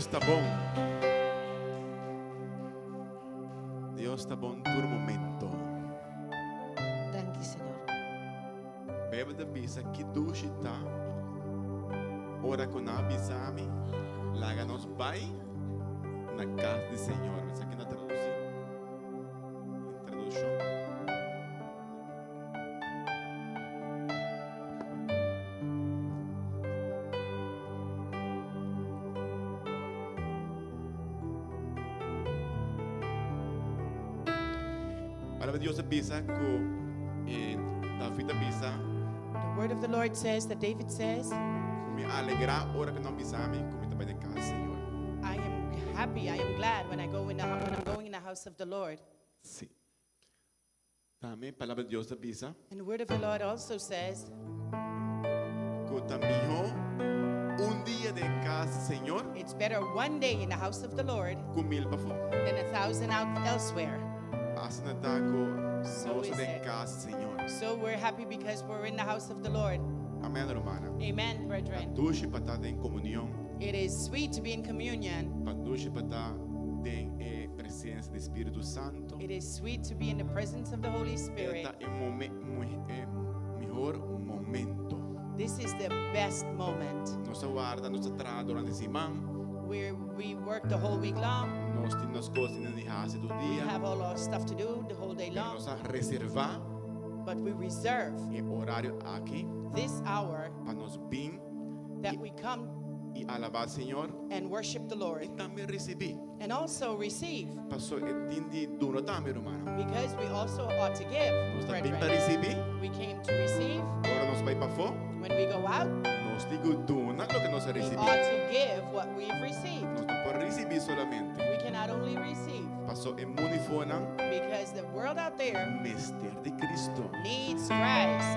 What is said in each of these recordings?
Dios ta bon. Dios ta bon tur momento. Danki, Señor. Bijbel ta bisa ki dushi ta ora ku nan a bisa mi, laga nos bai na kas di Señor. Esaki no a tradusi. Den traduccion. Palabra di Dios a bisa ku eh, David a bisa The word of the Lord says that David says, ku mi alegrá ora ku nan bisa mi ku mi ta bai den kas Señor. I am happy, I am glad when I go in the, when I'm going in the house of the Lord. Sí. Tambe Palabra di Dios ta bisa. And the word of the Lord also says. Ku ta mihó un dia den kas di Señor. It's better one day in the house of the Lord. Ku mil pafó. Than a thousand out elsewhere. Asina ta ku nos ta den kas di Señor. So we're happy because we're in the house of the Lord. Amen, rumannan. Amen, brethren. Ta dushi pa ta den komunion. It is sweet to be in communion. Ta dushi pa ta den e presensia di Spiritu Santu. It is sweet to be in the presence of the Holy Spirit. E ta e mihor momento. This is the best moment. Nos a warda, nos a traha durante siman. We we work the whole week long. Nos tin nos kosnan di hasi tur We dia. have all our stuff to do the whole day Pero long. nos a reserva But we reserve e orario aki this hour pa nos bin that we come i alabá Señor and worship the Lord i tambe risibí. and also receive. Paso e tin di duna tambe, rumannan. Because we also ought to give, Nos ta bin pa brethren. risibí. We came to receive. Ora nos bai pafó, When we go out, nos tin ku duna loke nos a we risibí. ought to give what we've received. Nos no por risibí solamente. We cannot only receive. Paso e mundu fonan Because the world out there mester di Cristo. needs Christ.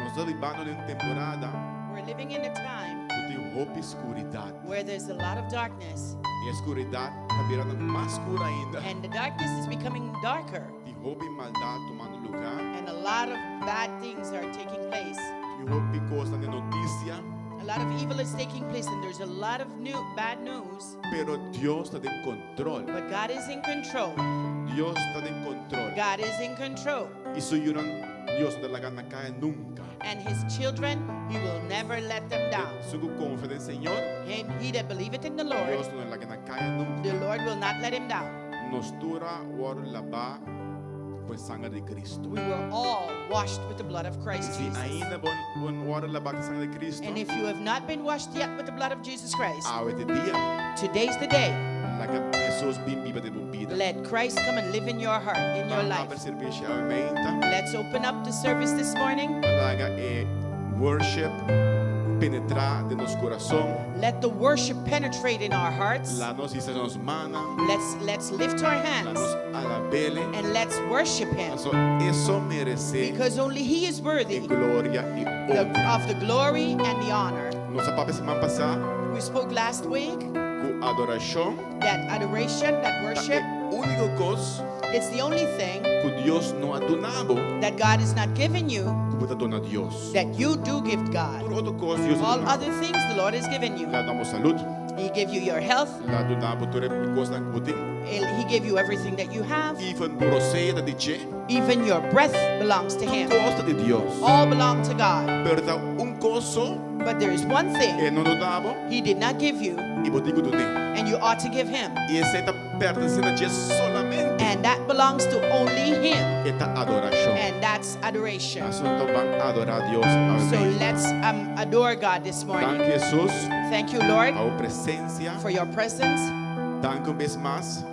Nos ta bibando den un temporada. We're living in a time Ku tin hopi skuridat. where there's a lot of darkness. I e skuridat ta birando mas skur ainda. And the darkness is becoming darker. Tin hopi maldat tumando lugá. And a lot of bad things are taking place. Tin hopi kosnan den notisia. A lot of evil is taking place and there's a lot of new bad news. Pero Dios ta den kontrol. But God is in control. Dios ta den kontrol. God is in control. I su yunan Dios no ta laga nan kai nunka. And his children, he will never let them down. Esun ku konfia den Señor. Him, he that believeth in the Lord. Dios no ta laga nan kai nunka. The Lord will not let him down. Nos tur a wòrdu labá ku e sanger di Kristu. We were all washed with the blood of Christ Si Jesus. ainda bo no wòrdu labá ku e sanger di Kristu. And if you have not been washed yet with the blood of Jesus Christ. Awe ta e dia. Today's the day. Laga Hesus bin biba den bo bida. Let Christ come and live in your heart, in your Ban life. abri servisio awe meinta. Let's open up the service this morning. Ban laga e worship penetrá den nos kurason. Let the worship penetrate in our hearts. La nos hisa nos mannan. Let's let's lift our La hands nos alab'Ele. and let's worship him. Paso E so meresé Because only he is e worthy gloria i the, honra. of the glory and the honor. Nos a papia siman pasá. We spoke last week. Ku adorashon. That adoration, that worship. Ta e úniko kos. It's the only thing. Ku Dios no a duna bo. That God has not given you. Ku bo ta duna Dios. That you do give God. Tur otro kos Dios a duna bo. All other things the Lord has given you. El a duna bo salud. He gave you your health. El a duna bo tur e kosnan ku bo tin. He gave you everything that you have. Even bo rosea ta di dje. Even your breath belongs to Him. Tur kos ta di Dios. All belong to God. Pero ta un kos so. But there is one thing. E no duna bo. He did not give you. I bo tin ku dun'é. And you ought to give Him. I esei ta pertenesé na dje solamente. And that belongs to only Him. E ta adorashon. And that's adoration. Asun ta ban adorá Dios awe So mei. let's um, adore God this morning. Danki Hesus. Thank you Lord. Pa bo presensia. For your presence. Danki un bes mas.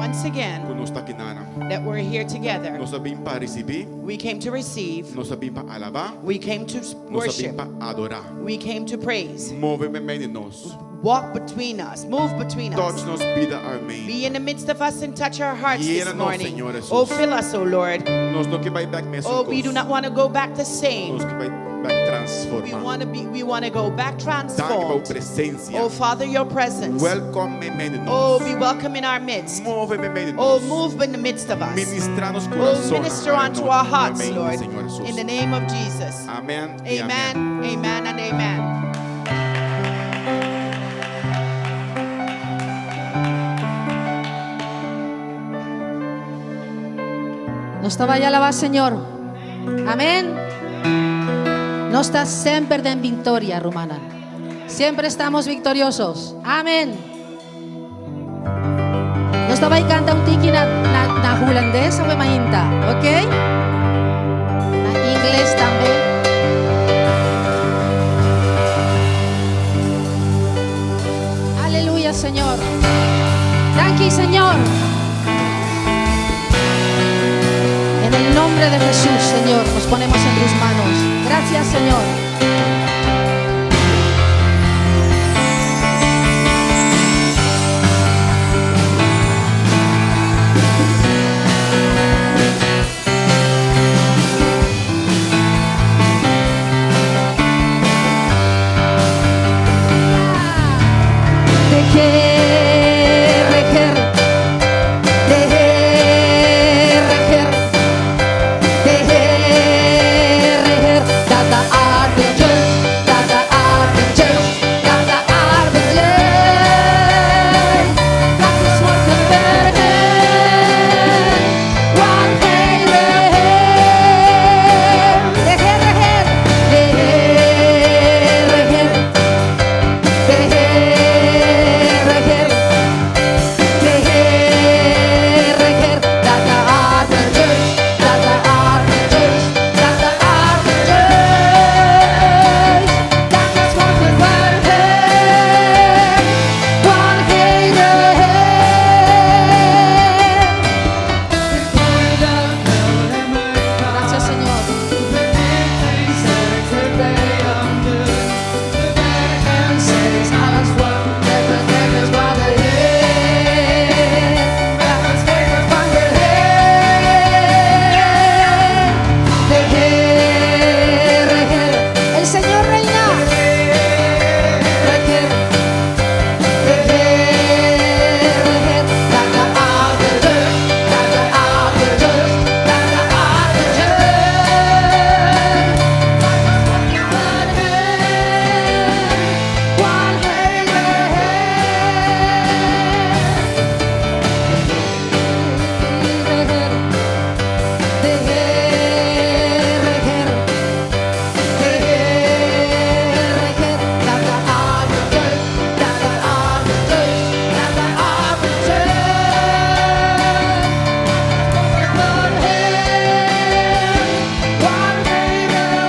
Once again. Ku nos ta kinanan. That we're here together. Nos a bin pa risibí. We came to receive. Nos a bin pa alabá. We came to worship. Nos a bin pa adorá. We came to praise. Move meimei di nos. Walk between us, move between us. Touch nos bida awe. Be in the midst of us and touch our hearts this Yena nos, morning. Señor Jesus. Oh, fill us, oh Lord. Nos no ke bai bek mesun Oh, we kos. do not want to go back the same. Nos ke bai bek transformá. We want to be we want to go back Danki pa bo transformed. presencia. Oh, Father, your presence. Welcome meimei di nos. Oh, be welcome in our midst. Move meimei di Oh, nos. move in the midst of us. Ministra nos Oh, corazón. minister unto our hearts, Amén, Lord. Señor Jesus. In the name of Jesus. Amen. y Amen, amen, and amen. Nos ta bai alabá Señor. Amèn. Nos ta semper den viktoria, rumannan. Semper estamos viktorioso. Amèn. Nos ta bai kanta un tiki na hulandes, awe mainta, ok? Na ingles tambe. Aleluya, Señor. Danki, Señor. En el nombre de Jesús, Señor, nos ponemos en tus manos. Gracias, Señor. De Heer regeert, de Heer regeert, de Heer regeert, dat de aarde juicht, dat de aarde juicht, dat de aarde juicht. Dat is morgen bergen, want Hij regeert. De Heer regeert, de Heer regeert, de Heer regeert. De Heer regeert, dat de aarde juicht, dat de aarde juicht, dat de aarde juicht. Dat is morgen bergen, want Hij regeert. Gracias, Señor. De Heer regeert. El Señor reina. Regeert. De Heer regeert. Dat de aarde juicht, dat de aarde juicht, dat de aarde juicht. Want Hij regeert. De Heer regeert. De Heer regeert. Dat de aarde juicht, dat de aarde juicht, dat de aarde juicht. Want Hij regeert.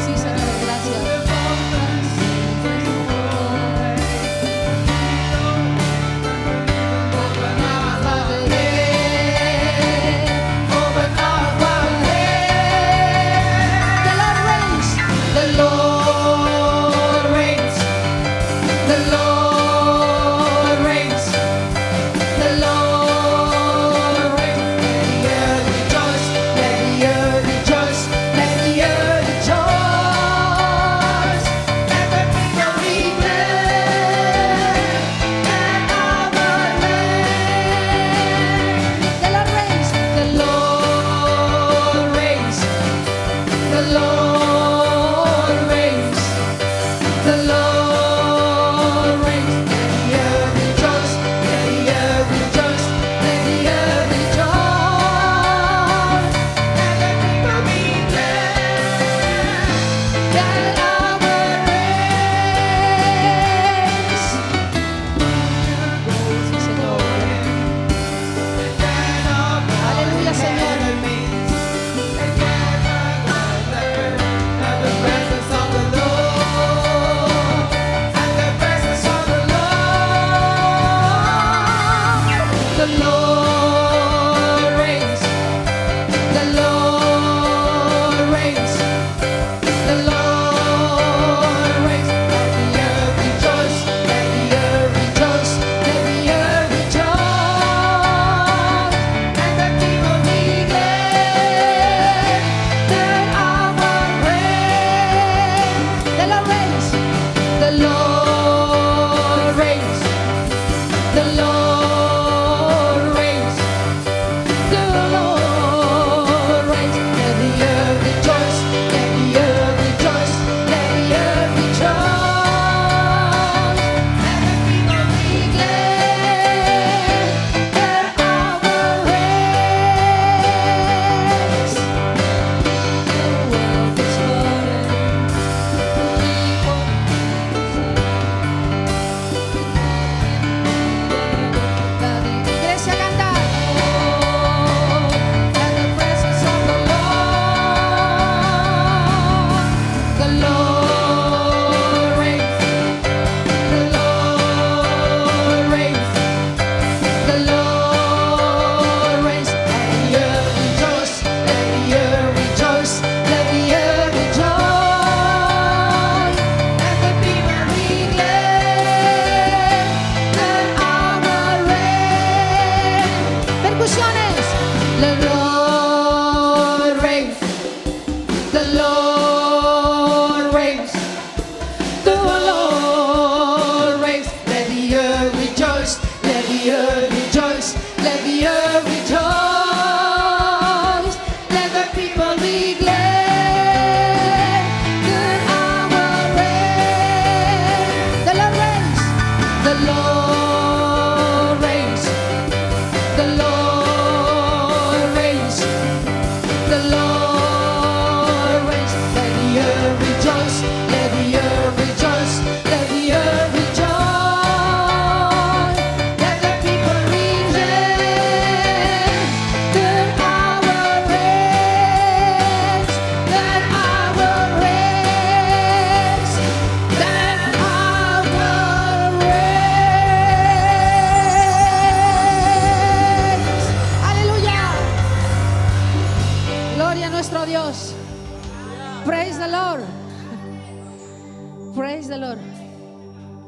Sí, Señor, gracias. The Lord reigns. The Lord reigns. The Lord reigns. The Lord reigns. Let the earth rejoice. Let the earth rejoice. Let the earth rejoice. Let the people be glad. And our land. The Lord reigns. The Lord reigns. The Lord reigns. The Lord reigns. Let the earth rejoice. Let the earth rejoice. Let the earth rejoice. Let the people be glad. That our reigns. Sí, Señor. Aleluya, Señor. The presence of the Lord.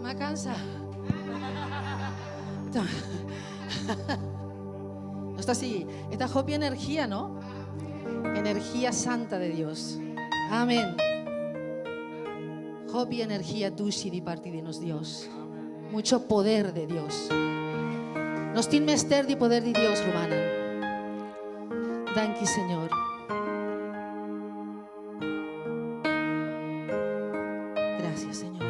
M'a cansa. Nos ta sigui. E ta hopi energia, no? Energia santa de Dios. Amen. Hopi energia dushi di parti di nos Dios. Mucho poder de Dios. Nos tin mester di poder di Dios, rumannan. Danki, Señor. Gracias, Señor.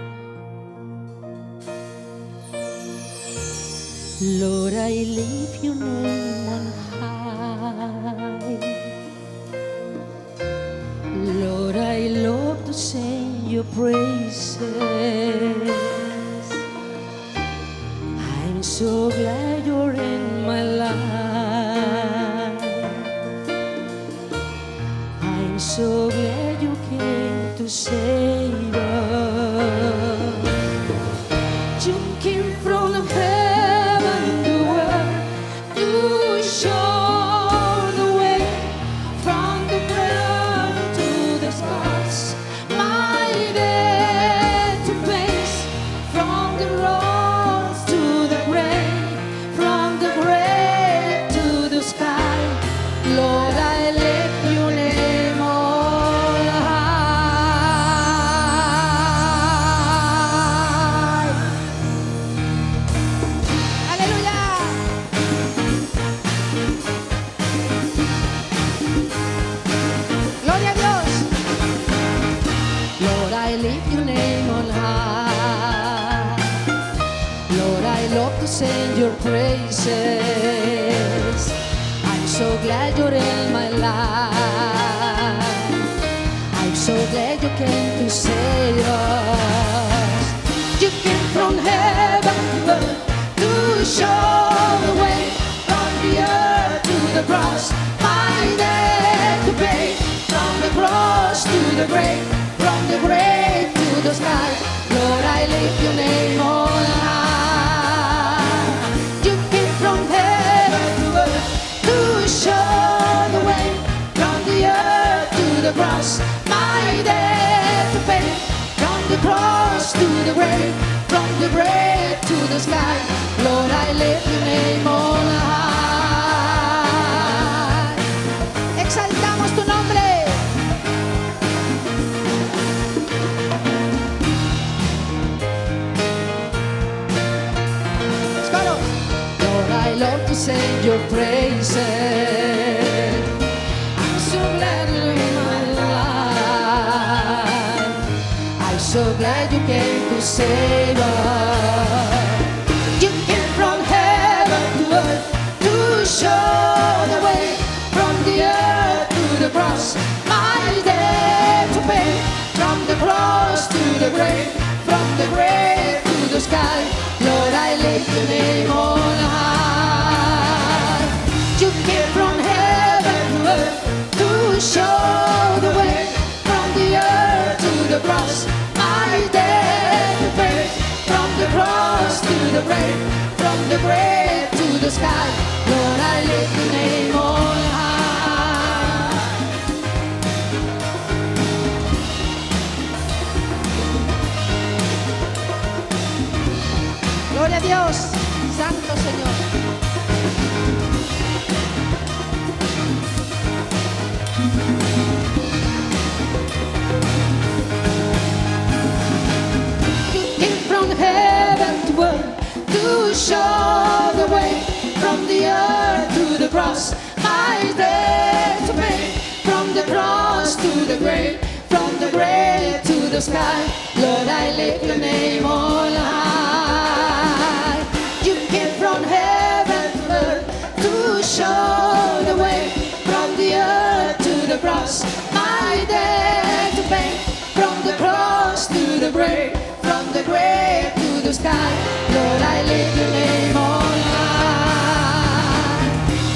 Lord, I lift your name on high. Lord, I love to sing your praises. I'm so glad you're in my life. I'm so glad you came to save us. You came from heaven to earth to show the way from the ground to the stars. My debt to face from the rocks to the grave, from the grave to the sky. Lord, I lift your name on high. Aleluya. Gloria a Dios. Lord, I lift your name on high. Lord, I love to sing your praises. I'm so glad you're in my life. I'm so glad you came to save us. You came from heaven to earth to show the way from the earth to the cross. My debt to pay from the cross to the grave, from the grave to the sky. Lord, I lift your name on high. You came from heaven to earth to show the way from the earth to the cross. My debt to pay from the cross to the grave, from the grave to the sky. Lord, I lift your name on high. Exaltamos tu nombre. Los coros. Lord, I love to sing your praises. I'm so glad you're in my life. I'm so glad you came to save us. You came from heaven to earth to show the way from the earth to the cross. My debt to pay from the cross to the grave, from the grave to the sky. Lord, I lift your name on high. You came from heaven to earth to show the way from the earth to the cross. My debt to pay from the cross to the grave, from the grave to the sky. Lord, I lift your name on high. Gloria a Dios, Santo Señor. You came from heaven to earth to show the way from the earth to the cross. My debt to pay from the cross to the grave, from the grave to the sky. Lord, I lift your name on high. You came from heaven to earth to show the way from the earth to the cross. My debt to pay from the cross to the grave, from the grave to the sky. Lord, I lift your name on high.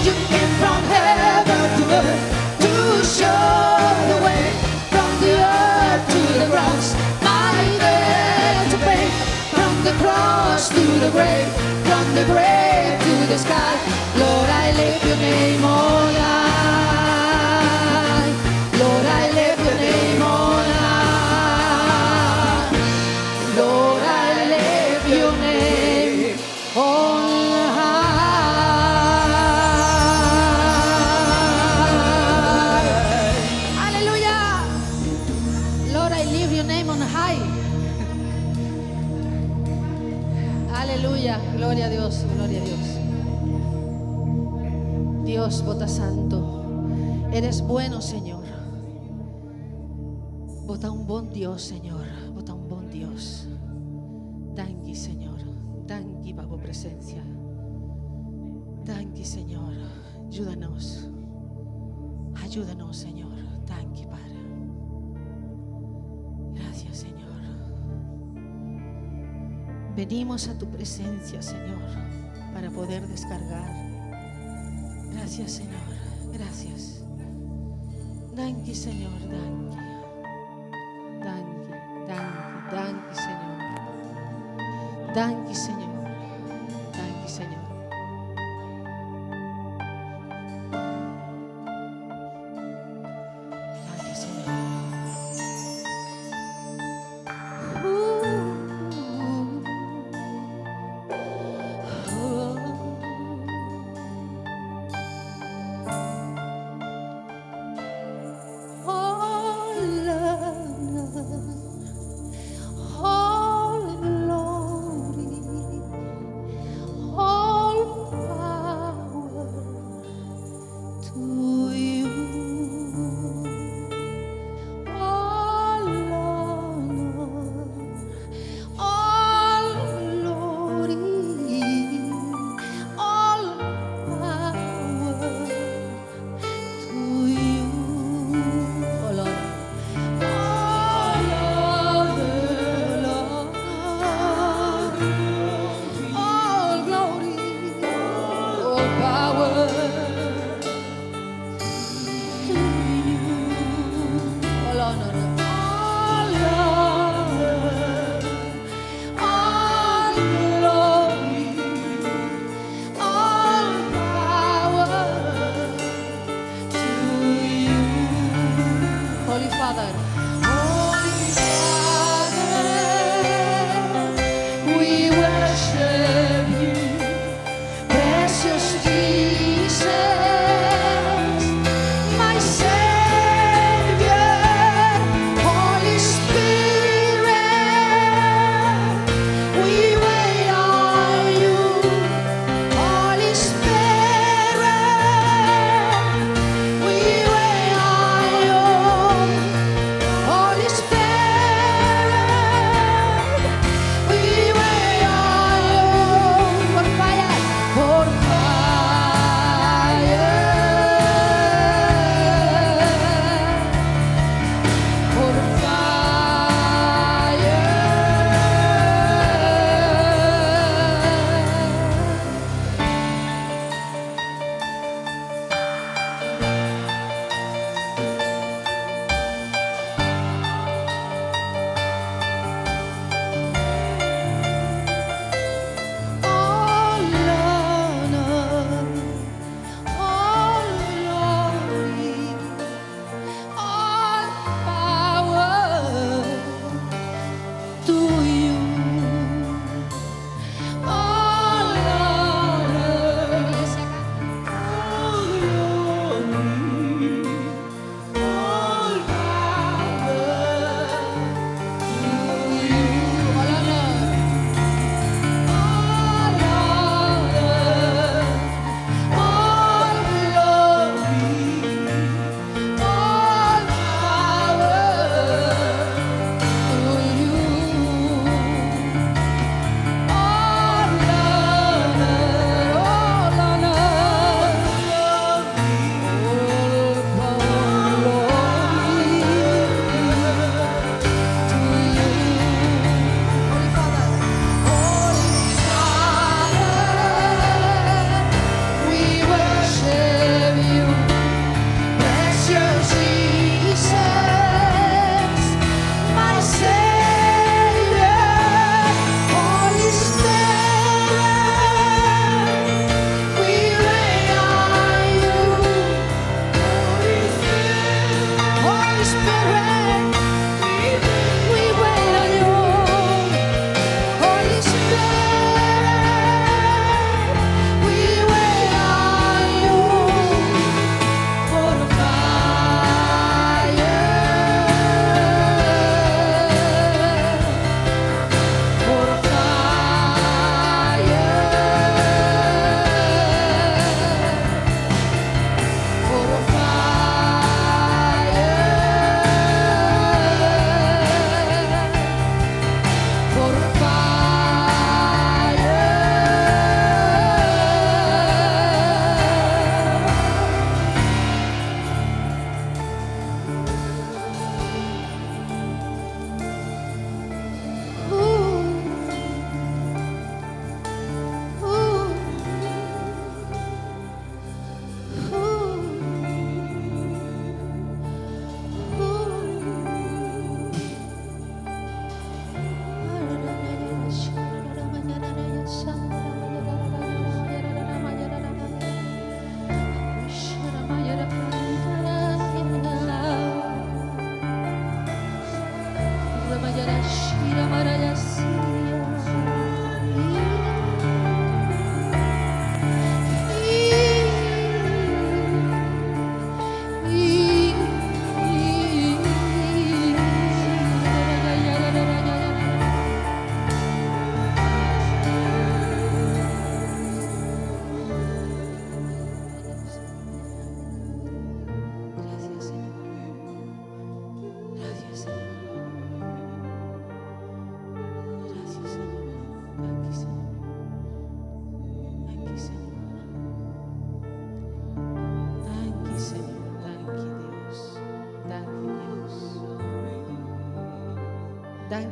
You came from heaven to earth to show the way from the earth to the cross. My debt to pay from the cross to the grave, from the grave to the sky. Lord, I lift your name on high. Lord, I lift your name on high. Lord, I lift Aleluya, gloria a Dios, gloria a Dios. Dios, bo ta santo. Eres bueno, Señor. Bo ta un bon Dios, Señor. Bo ta un bon Dios. Danki, Señor. Danki pa bo presencia. Danki, Señor. Ayúdanos. Ayúdanos, Señor. Danki, Padre. Gracias, Señor. Venimos a tu presencia, Señor, para poder descargar. Gracias, Señor. Gracias. Danki, Señor. Danki. Danki, danki, danki, Señor. Danki, Señor. Danki, Señor. Danki, Señor. All honor, all glory, all.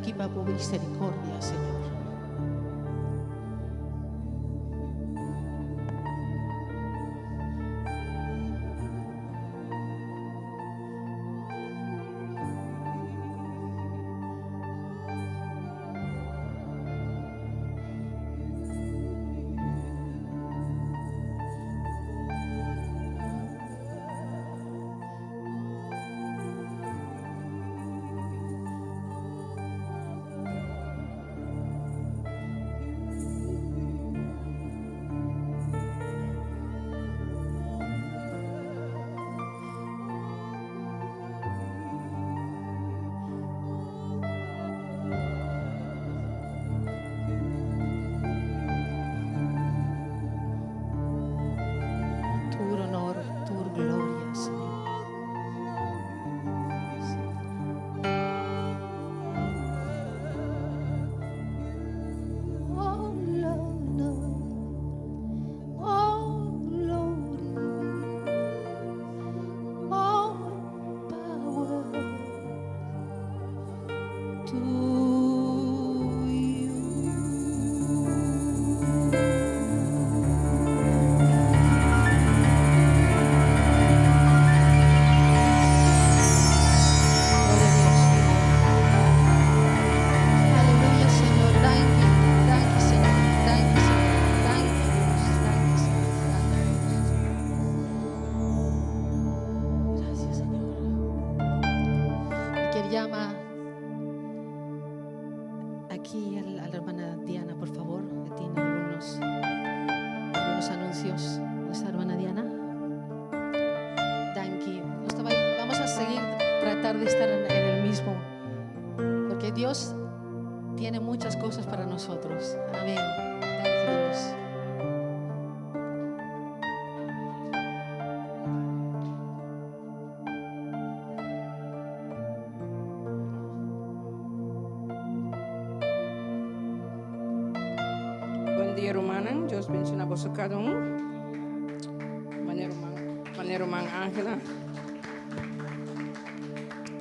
Danki pa bo misericordia, Señor. Tur honor, tur gloria, Señor. Gloria a Dios. Aleluya, Señor. Danki, danki, Señor. Danki, Señor. Danki, Dios. Danki, Señor. Danki, Dios. Gracias, Señor. Y quiero llama aquí a la hermana Diana, por favor, que tiene algunos anuncios. Nuestra hermana Diana. Danki. Vamos a seguir tratar de estar en el mismo, porque Dios tiene muchas cosas para nosotros. Amén. Danki, Dios. Bon dia, rumannan. Dios bendiciona boso cada un. Manera ruman, manera ruman Angela.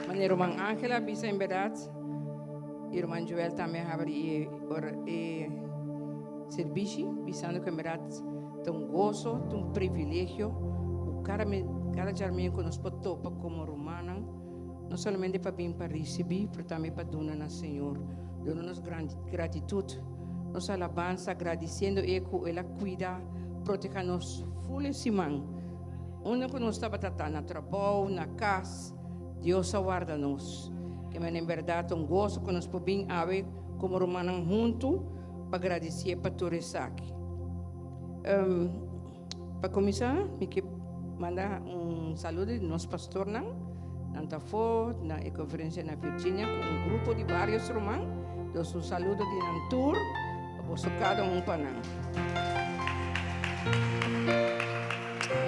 Manera ruman Angela bisa en berdad. Y ruman Joel tambe a habri e ora e servicio, bisando cu en berdad ta un gozo, ta un privilegio cu cada cada djarmien cu nos por topa como rumannan, no solamente pa bin pa ricibi, pero tambe pa duna na Señor, duna nos gratitud, nos alabanza, agradiciendo E cu El a cuida, proteha nos ful e siman. Unda cu nos tabata ta, na trabou, na cas, Dios a warda nos. Ke men en berdad ta un gozo cu nos por bin awe como rumannan hunto pa gradicié pa tur esaki. Pa kuminsá, mi ke manda un saludo di nos pastornan. Nan ta afó na e konferensia na Virginia ku un grupo di vários ruman. Dus un saludo di nan tur pa boso kada un pa nan.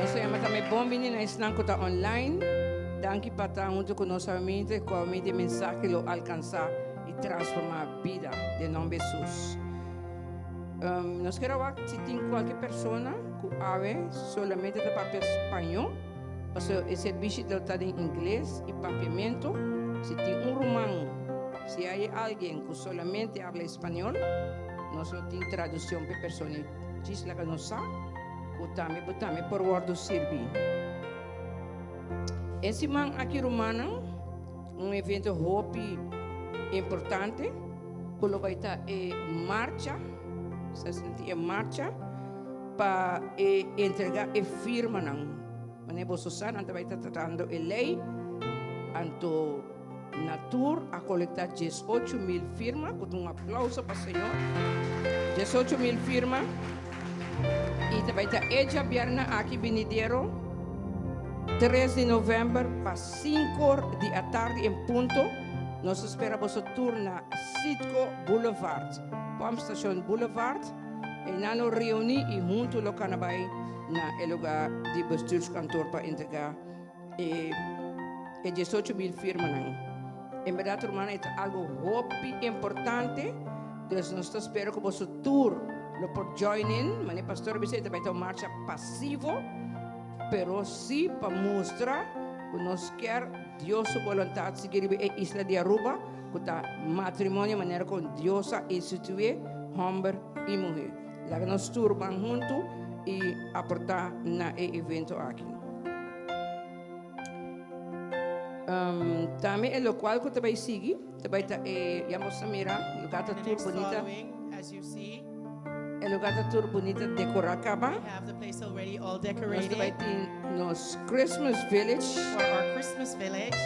Nos ta yama tambe bon bini na esnan ku ta online. Danki pa ta huntu ku nos awe ku awe e mensahe lo alkansá i transformá bida den nòmber Hesus. Nos kere wak si tin kualke persona ku awe solamente ta papia spañó, pasobra e servisio lo ta den ingles i papiamentu. Si tin un ruman, si hay alguien ku solamente habla español, nos lo tin traduccion pa e persona ei. Djis laga nos sa ku tambe bo tambe por wòrdu sirbi. E siman aki rumannan, un evento hopi importante. Ku lo bai ta e marcha, sa sinti e marcha pa e entrega e firmanan. Manera boso sa, nan ta bai ta tratando e lei, anto na tur a kolekta 18.000 firma, ku ta un aplauso pa Señor. 18.000 firma i ta bai ta e djabièrnè aki binidero, 3 di novèmber pa 5 or di atardi en punto. Nos ta spera boso tur na Citgo Boulevard, Pump Station Boulevard. Einan lo reuní i huntu lo kana bai na e lugá di bestuurskantoor pa entregá e e 18.000 firmanan. En bèrdat rumannan e ta algu hopi importante, dus nos ta spera ku boso tur lo por join in. Manera pastor a bisa e ta bai ta un marcha pasivo, pero sí pa mustra ku nos kier Dios su boluntat sigui riba e isla di Aruba. ku ta matrimonio manera kon Dios a instituí hòmber i muhé. Laga nos tur ban huntu i aportá na e evento aki. Um, tambe e lokual ku ta bai sigui, ta bai ta e, ya nos a mira, lugá ta The tur next bunita. following, as you see, E lugá ta tur bunita dekorá kaba. we have the place already all Nos ta bai decorated tin nos Christmas Village, for our Christmas village.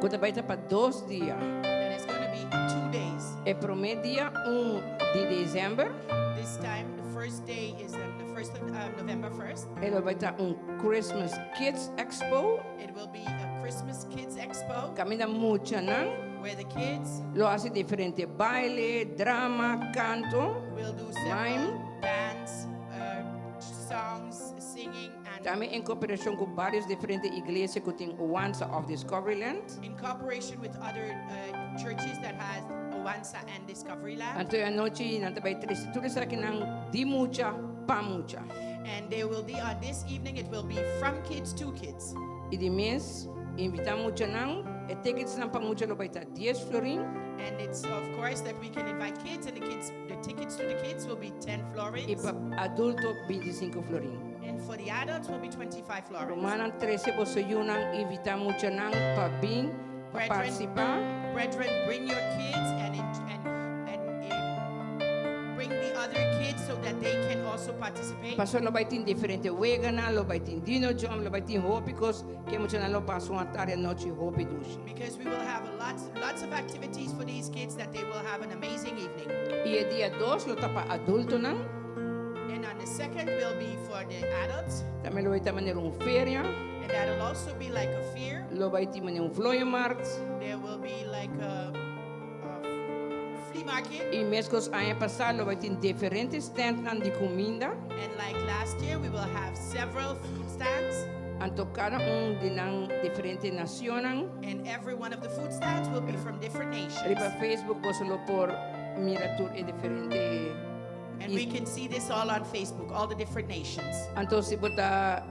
ku ta bai ta pa dos dia. That is going to be 2 days. E promé dia, 1 di desèmber, This time, the first day is on the 1st of November 1st. e lo bai ta un Christmas Kids Expo. It will be a Christmas Kids Expo Kaminda muchanan where the kids lo hasi diferente baile, drama, kanto. will do several Mime. dance, songs, singing, and Tambe den kooperashon ku vários diferente iglesia ku tin Owansa òf Discoveryland. In cooperation with other churches that has Owansa and Discovery Land. Anto anochi nan ta bai trese tur esakinan di mucha pa mucha. And they will be on this evening, it will be from kids to kids. I di mes, invitá muchanan, e tickets nan pa mucha lo bai ta 10 florin. And it's of course that we can invite kids, and the tickets to the kids will be 10 I florins. pa adulto 25 florin. And for the adults will be 25 florins. Rumannan, trese boso yunan, invitá muchanan pa bin, pa Brethren, partisipá. Brethren, bring your kids and bring the other kids so that they can also participate. Paso lo bai tin diferente weganan, lo bai tin dino jump, lo bai tin hopi kos, ku muchanan lo pasa un atardi anochi hopi dushi. Because we will have lots of activities for these kids that they will have an amazing evening. I e dia 2 lo ta pa adultonan. And on the second will be for the adults, Tambe lo bai tin manera un feria, and that'll also be like a fair. lo bai tin manera un vlooienmarkt. There will be like a flea market. I meskos aña pasá lo bai tin diferente standnan di kuminda. And like last year, we will have several food stands. Anto kada un di nan diferente nashonnan. And every one of the food stands will be from different nations. Riba Facebook boso lo por mira tur e diferente. And we can see this all on Facebook, all the different nations. Anto si bo ta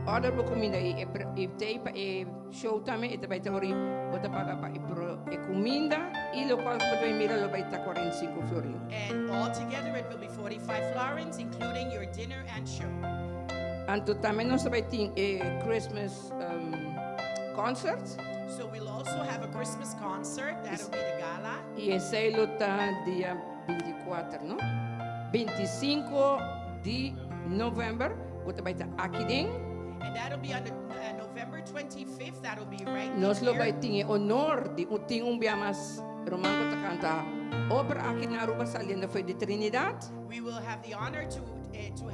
order bo kuminda i e t'ei pa e show tambe e bai ta ori bo ta paga pa e pro e kuminda i lokual ku bo ta mira lo bai ta 45 florin. And all together it will be 45 florins, including your dinner and show. Anto tambe nos bai tin e Christmas concert. So we'll also have a Christmas concert. That'll be the gala. I esei lo ta dia 24, no? 25 di novèmber, ku bai ta aki den. And that'll be on the, November 25th. That'll be right Nos lo here. bai tin honor di tin un bia mas ruman ku ta kanta opera aki na Aruba saliendo for di Trinidad. We will have the honor to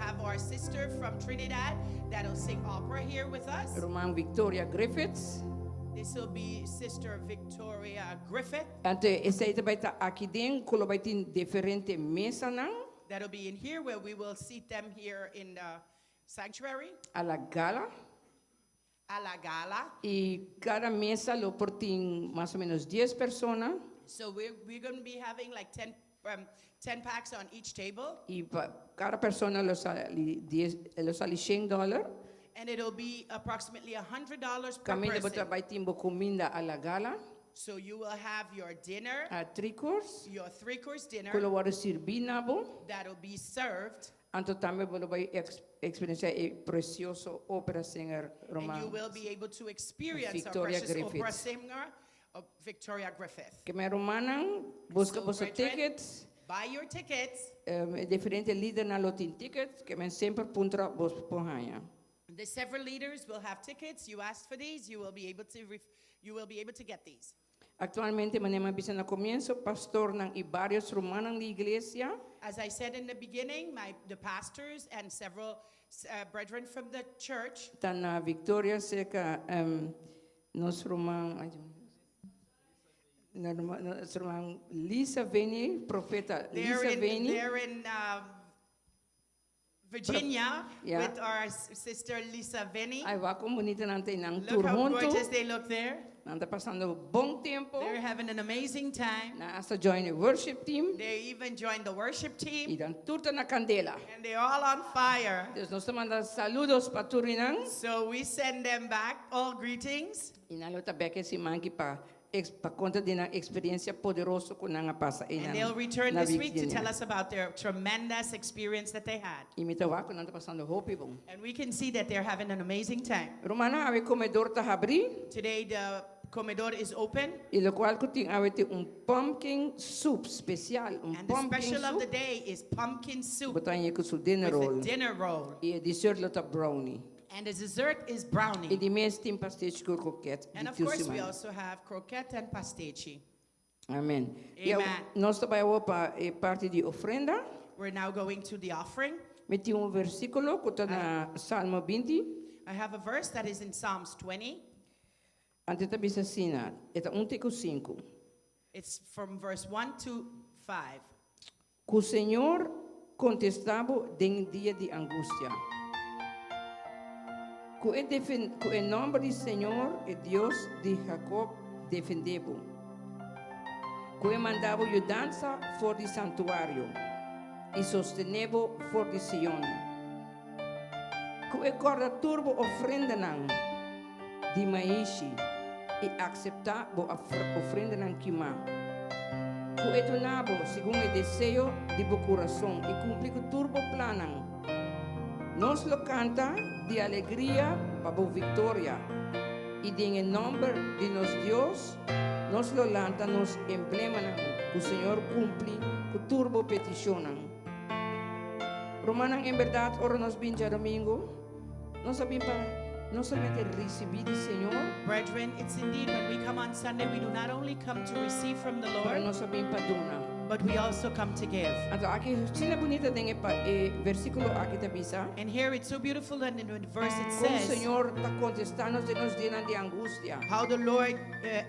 have our sister from Trinidad that'll sing opera here with us. Ruman Victoria Griffiths. This will be Sister Victoria Griffith. Anto esei bai ta aki den, ku lo bai tin diferente mesanan That'll be in here where we will seat them here in the sanctuary a la gala. A la gala. I kada mesa lo por tin mas o ménos 10 persona. So we're going to be having like 10 pax on each table. I pa kada persona lo sali 10, lo sali 100 dòler. And it'll be approximately $100 per Kaminda person. bo ta bai tin bo kuminda a la gala, So you will have your dinner, a three course, your three-course dinner ku lo wòrdu sirbí na bo. That'll be served. Anto tambe bo bai eksperensiá e presioso opera singer And Ruman. you will be able to experience our Victoria precious opera Griffith. singer, Victoria Griffith. Ke men rumannan, buska So, boso brethren, tickets. buy your tickets. Diferente lidernan lo tin tickets, ke men semper puntra bo por haña. The several leaders will have tickets. You asked for these, you will be able to get these. Aktualmente, manera m'a bisa na komienso, pastornan i vários rumannan di iglesia As I said in the beginning, the pastors and several brethren from the church ta na Victoria serka nos ruman, ai, nos ruman Lisa Veni, profeta they're Lisa in, Veni. they're in Virginia with our sister Lisa Venny. Ai, wak kon bunita nan ta nan Look tur how huntu. gorgeous they look there. Nan ta pasando bon tempu. They're having an amazing time. Nan a hasta join the worship team. They even joined the worship team. I nan tur ta na kandela. And they're all on fire. Anto nos ta manda saludo pa tur nan. So we send them back all greetings. I nan lo ta bèk siman aki pa pa konta di nan eksperensia poderoso ku nan a pasa And einan they'll return na this week to vigilia. tell us about their tremendous experience that they had. I mi ta wak ku nan ta pasando hopi bon. And we can see that they're having an amazing time. Rumannan, awe komedor ta habrí Today, the comedor is open. i lokual ku tin awe tin un pumpkin soup spesial, un And the pumpkin special of the soup. day is pumpkin soup Bo ta haña ku su dinner with roll. a dinner roll. I e dessert lo ta brownie. And the dessert is I brownie. di mes tin pastechi ku kroket And di of tur course, we siman. also have croquette and pastechi. Amen. I Amen. nos ta bai awor pa e parti di ofrenda. We're now going to the offering. Mi tin un versíkulo ku ta na Salmo 20. I have a verse that is in Psalms 20. Anto e ta bisa asina, e ta 1 te ku 5. It's from verse 1 to 5. Ku Señor kontestá bo den dia di angustia. Ku e, ku e nòmber di Señor, e Dios di Jacob, defendé bo. Ku e manda bo yudansa for di santuario i sostené bo for di Sion. Ku e kòrda tur bo ofrendanan di maishi i akseptá bo ofrendanan kimá. Ku e duna bo segun e deseo di bo kurason i kumpli ku tur bo plannan. Nos lo kanta di alegria pa bo viktoria, i den e nòmber di nos Dios nos lo lanta nos emblemanan. Ku Señor kumpli ku tur bo petishonnan. Rumannan, en bèrdat ora nos bin djadumingu, nos a bin pa no solamente risibí di Señor, Brethren, it's indeed when we come on Sunday, we do not only come to receive from the pero Lord, nos a bin pa duna. but we also come to give. Anto aki asina bunita den e pa e versíkulo aki ta bisa. And here it's so beautiful that in the verse it Kon says Señor ta kontestá nos den nos dianan di angustia. how the Lord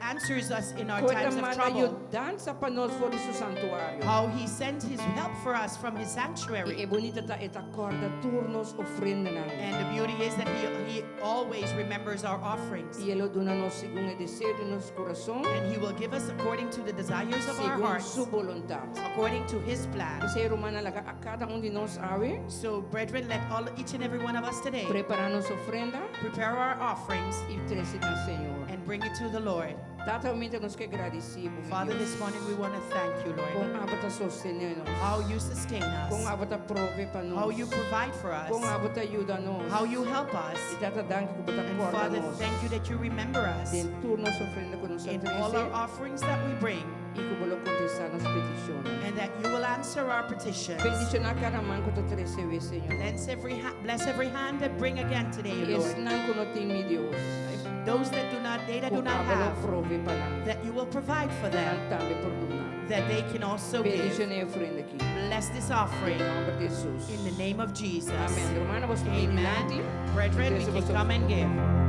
answers us in our Kon e ta times of manda trouble, yudansa pa nos for di su santuario. how he sends his help for us from his I sanctuary. e bunita ta e ta kòrda tur nos ofrendanan. And the beauty is that he always remembers our offerings. I e lo duna nos segun e deseo di nos kurason, And he will give us according to the desires of our segun hearts, su boluntat. according to his plan. P'esei rumannan laga a kada un di nos awe So, brethren, let all each and every one of us today prepará nos ofrenda prepare our offerings i trese na Señor. and bring it to the Lord. Tata, awe mainta nos ke gradisí bo, mi Father, Dios. this morning we want to thank you, Lord, Kon abo ta sostené nos. how you sustain Kon us, abo ta provee pa nos. how you provide for us, Kon abo ta yuda nos. how you help us. I Tata, danki ku bo ta And kòrda Father, nos. thank you that you remember us Den tur nos ofrenda ku nos a in all our trese offerings that we bring i ku bo lo kontestá nos petishonnan. and that you will answer our petitions. Bendishoná kada man ku ta trese awe, Señor. Bless every, bless every hand that bring again today, I Lord. esnan ku no tin, mi Dios. Those that do not, they that Ku do not abo lo have, provee pa nan. that you will provide for them, Nan tambe por duna. that they can also give. Bendishoná e ofrenda aki. Bless this Den offering nòmber di Hesus. in the name of Jesus. Amèn. Rumannan, boso por bini Amen. dilanti. Brethren, we can come and give. Hey.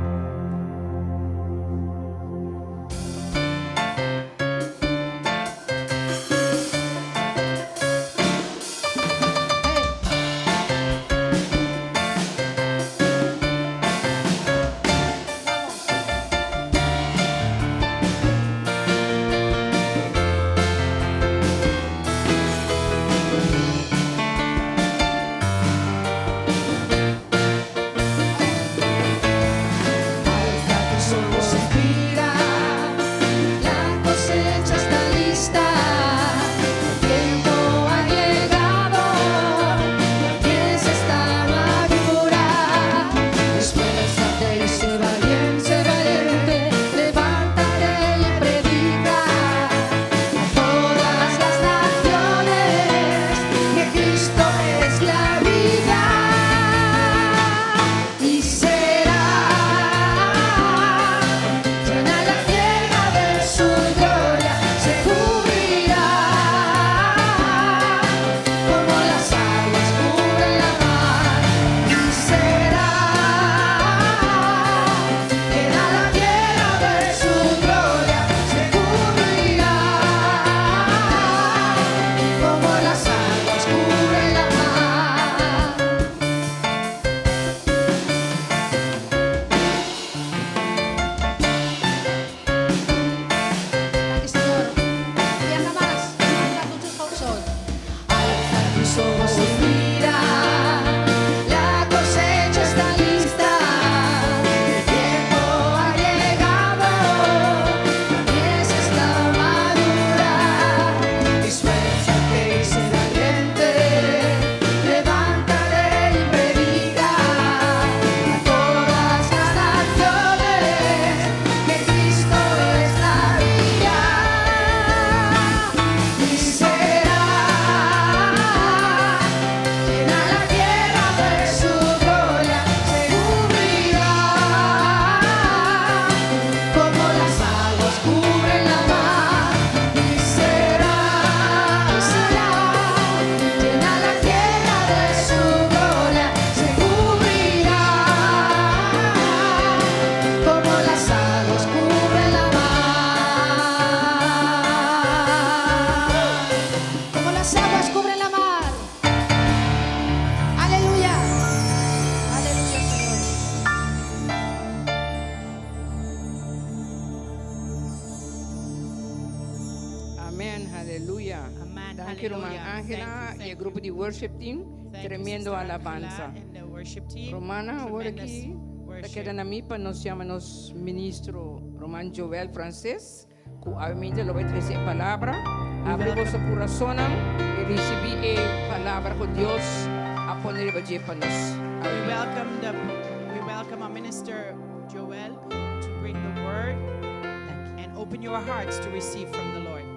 grupo di worship team. Thank you, Tremendo Sister alabansa. Angela and the worship team. Rumannan, awor Tremendous aki, ta worship. keda na mi pa nos yama nos ministro Ruman Joel Frances, ku obviamente lo bai trese e palabra. Abri boso kurasonnan i risibí e palabra ku Dios a pone riba dje pa nos. We Amen. welcome the we welcome our minister Joel to bring the word and open your hearts to receive from the Lord.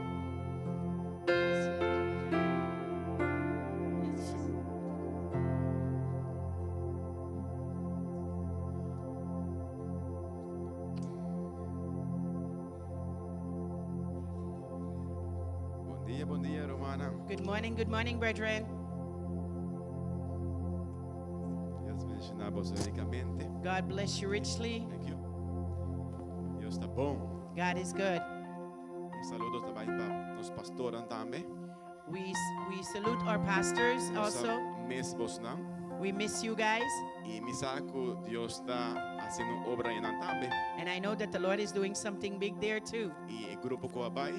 Bon dia, bon dia, rumannan. Good morning, brethren. Dios bendishoná boso rikamente. God bless you richly. Thank you. Dios ta bon. God is good. Un saludo tambe pa nos pastornan tambe. We salute our pastors also. Miss bosnan. We miss you guys. I mi sa ku Dios ta hasiendo obra einan tambe. And I know that the Lord is doing something big there too. I e grupo ku a bai,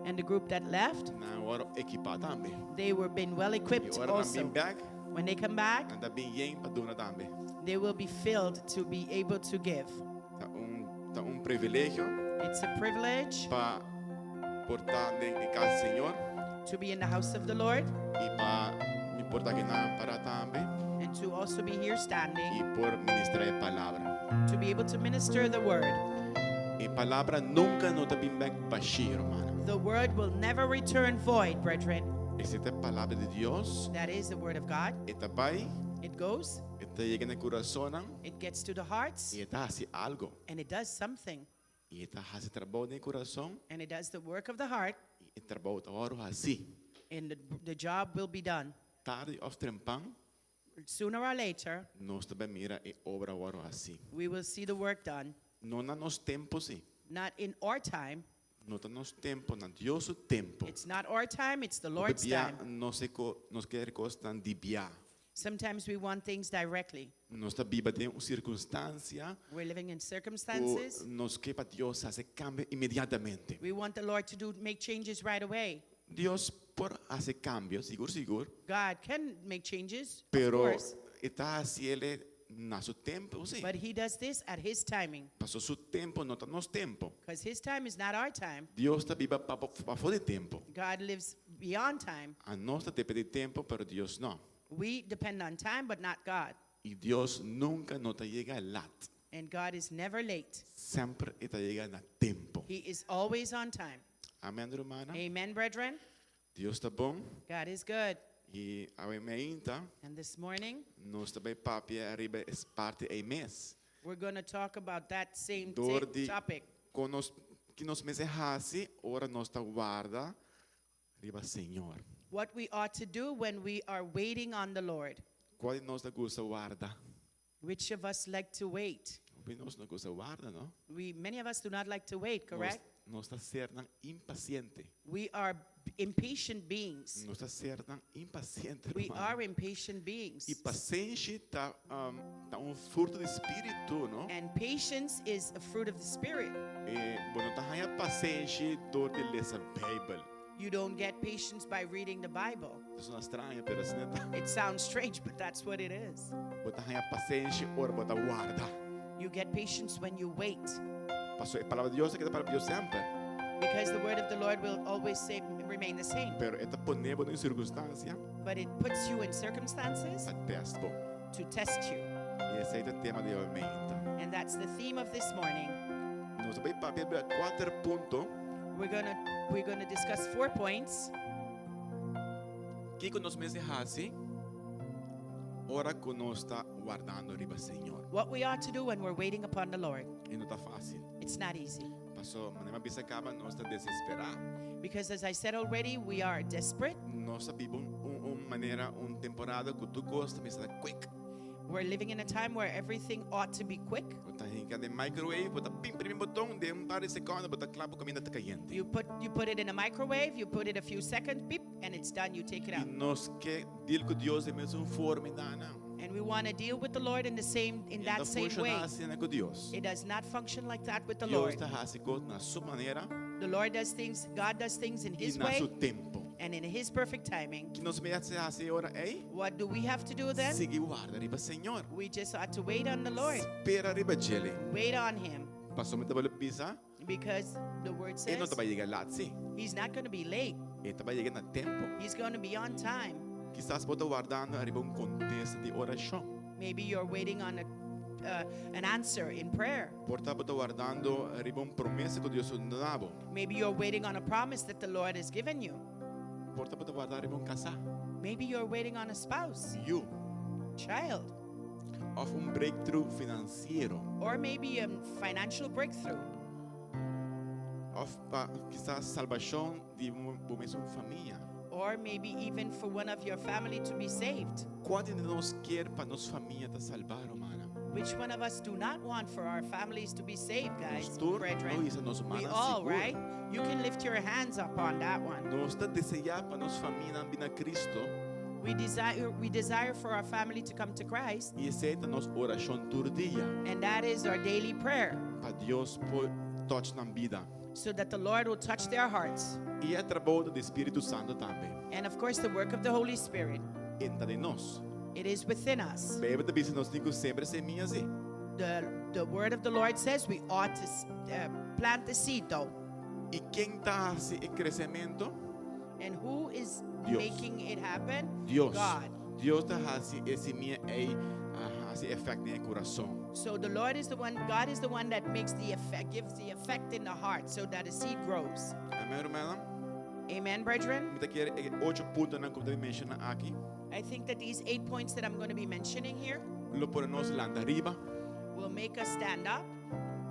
And the group that left, nan a wòrdu ekipá tambe. they were been well I equipped ora nan also. bin back, When they come back, nan ta bin yen pa duna tambe. they will be filled to be able to give. Ta un ta un privilegio It's a privilege pa por ta den kas di Señor to be in the house of the Lord i pa mi por ta akinan pará tambe and to also be here standing i por ministrá e palabra. to be able to minister the word. E palabra nunka no ta bin bèk bashí, ruman. The word will never return void, brethren. Esei ta e palabra di Dios. That is the word of God. E ta bai, It goes, e ta yega na kurasonnan it gets to the hearts, i e ta hasi algu. and it does something. I e ta hasi trabou den kurason And it does the work of the heart, i e trabou ta wòrdu hasí. and the job will be done. Tardi òf trempan, Sooner or later, nos ta bai mira e obra wòrdu hasí. we will see the work done. No na nos tempu sí. Not in our time. No ta nos tempu, na Dios su tempu. It's not our time, it's the Lord's Bia time. nos nos ke kosnan di bia. Sometimes we want things directly. Nos ta biba den un sirkunstansia We're living in ku circumstances. nos ke pa Dios hasi kambio inmediatamente. We want the Lord to do make changes right away. Dios por hasi kambio, sigur sigur, God can make changes, of pero course, e ta hasié na su tempu, sí. but he does this at his timing Paso su tempu no ta nos tempu. because his time is not our time. Dios ta biba pa pafó di tempu. God lives beyond time. Anos ta dependé di tempu, pero Dios no. We depend on time, but not God. I Dios nunka no ta yega lat. And God is never late. Semper e ta yega na tempu. He is always on time. Amèn, rumannan? Amen, brethren. Dios ta bon. God is good. I awe mainta, And this morning, nos ta bai papia riba e parti ei mes. we're going to talk about that same Dor di topic. kon nos ki nos mester hasi ora nos ta warda riba Señor. What we ought to do when we are waiting on the Lord. Kua di nos ta gusta warda? Which of us like to wait? Hopi nos no gusta warda, no? We many of us do not like to wait, correct? Nos, nos ta sernan impasiente. We are impatient beings. Nos ta sernan impasiente, We ruman. are impatient beings. I pasenshi ta um, ta un fruto di spiritu, no? And patience is a fruit of the spirit. E, bo no ta haña pasenshi dor di lesa Beibel. You don't get patience by reading the Bible. Ta sona straño, pero asina ta. It sounds strange, but that's what it is. Bo ta haña pasenshi ora bo ta warda. You get patience when you wait. Paso e palabra di Dios ta keda palabra di Dios semper. Because the word of the Lord will always say, remain the same. Pero e ta pone bo den sirkunstansia But it puts you in circumstances pa test bo. to test you. I esei ta e tema di awe mainta. And that's the theme of this morning. Nos ta bai papia riba kuater punto. We're gonna we're gonna discuss four points. Kiko nos mester hasi ora ku nos ta wardando riba Señor. What we ought to do when we're waiting upon the Lord. E no ta fásil. It's not easy. Paso, manera mi a bisa kaba, nos ta desesperá. Because as I said already, we are desperate. Nos ta biba un, un, un manera, un temporada ku tur kos ta mester quick. We're living in a time where everything ought to be quick. Bo ta hinka den microwave, bo ta pim primi boton, den un par di sekònde, bo ta kla, bo kuminda ta kayente. You put it in a microwave, you put it a few seconds, beep, and it's done. You take it I out. nos ke deal ku Dios den mesun forma, dana. And we want to deal with the Lord in the same in E that no same way. funshoná asina ku Dios. It does not function like that with the Dios Lord. ta hasi kos na su manera The Lord does things, God does things in i his na way su tempu. And in His perfect timing, Kiko nos mester hasi e ora ei? What do we have to do then? Sigui warda riba Señor. We just ought to wait on the Lord. Spera riba djele. Wait on Him. Paso mi ta bolbe bisa, Because the word e no says ta bai yega lat si. He's not going to be late. E ta bai yega na tempu. He's going to be on time. Kisas bo ta wardando ariba un kontesta di orashon. Maybe you're waiting on an answer in prayer. Por ta bo ta wardando riba un promesa ku Dios a duna bo. Maybe you're waiting on a promise that the Lord has given you. Por ta bo ta warda riba un kasá. Maybe you're waiting on a spouse, Yu. Child, Òf un breakthrough finansiero. Or maybe a financial breakthrough. Òf pa kisas salbashon di bo mesun famia. Or maybe even for one of your family to be saved. Kua di nos kier pa nos famia ta salbá, rumannan? Which one of us do not want for our families to be saved, guys, Nos tur brethren? lo hisa nos We mannan all, sigur. right? You can lift your hands up on that one. Nos ta deseá pa nos famianan bin na Cristo. We desire for our family to come to Christ, I esei ta nos orashon tur dia. And that is our daily prayer, Pa Dios por touch nan bida. So that the Lord will touch their hearts. I e trabou di Spiritu Santu tambe. And of course, the work of the Holy Spirit. E ta den nos. It is within us. Beibel ta bisa nos tin ku sembra simia si. The word of the Lord says we ought to plant the seed, though. I ken ta hasi e kresementu? And who is Dios. Making it happen? Dios. God. Dios ta hasi e simia ei hasi efekto den kurason. So the Lord is the one, God is the one that makes the effect, gives the effect in the heart so that the seed grows. Amèn, ruman? Amen, brethren? Mi ta kere e ocho puntonan ku mi ta menshoná aki. I think that these eight points that I'm going to be mentioning here Lo pone nos lanta riba, will make us stand up,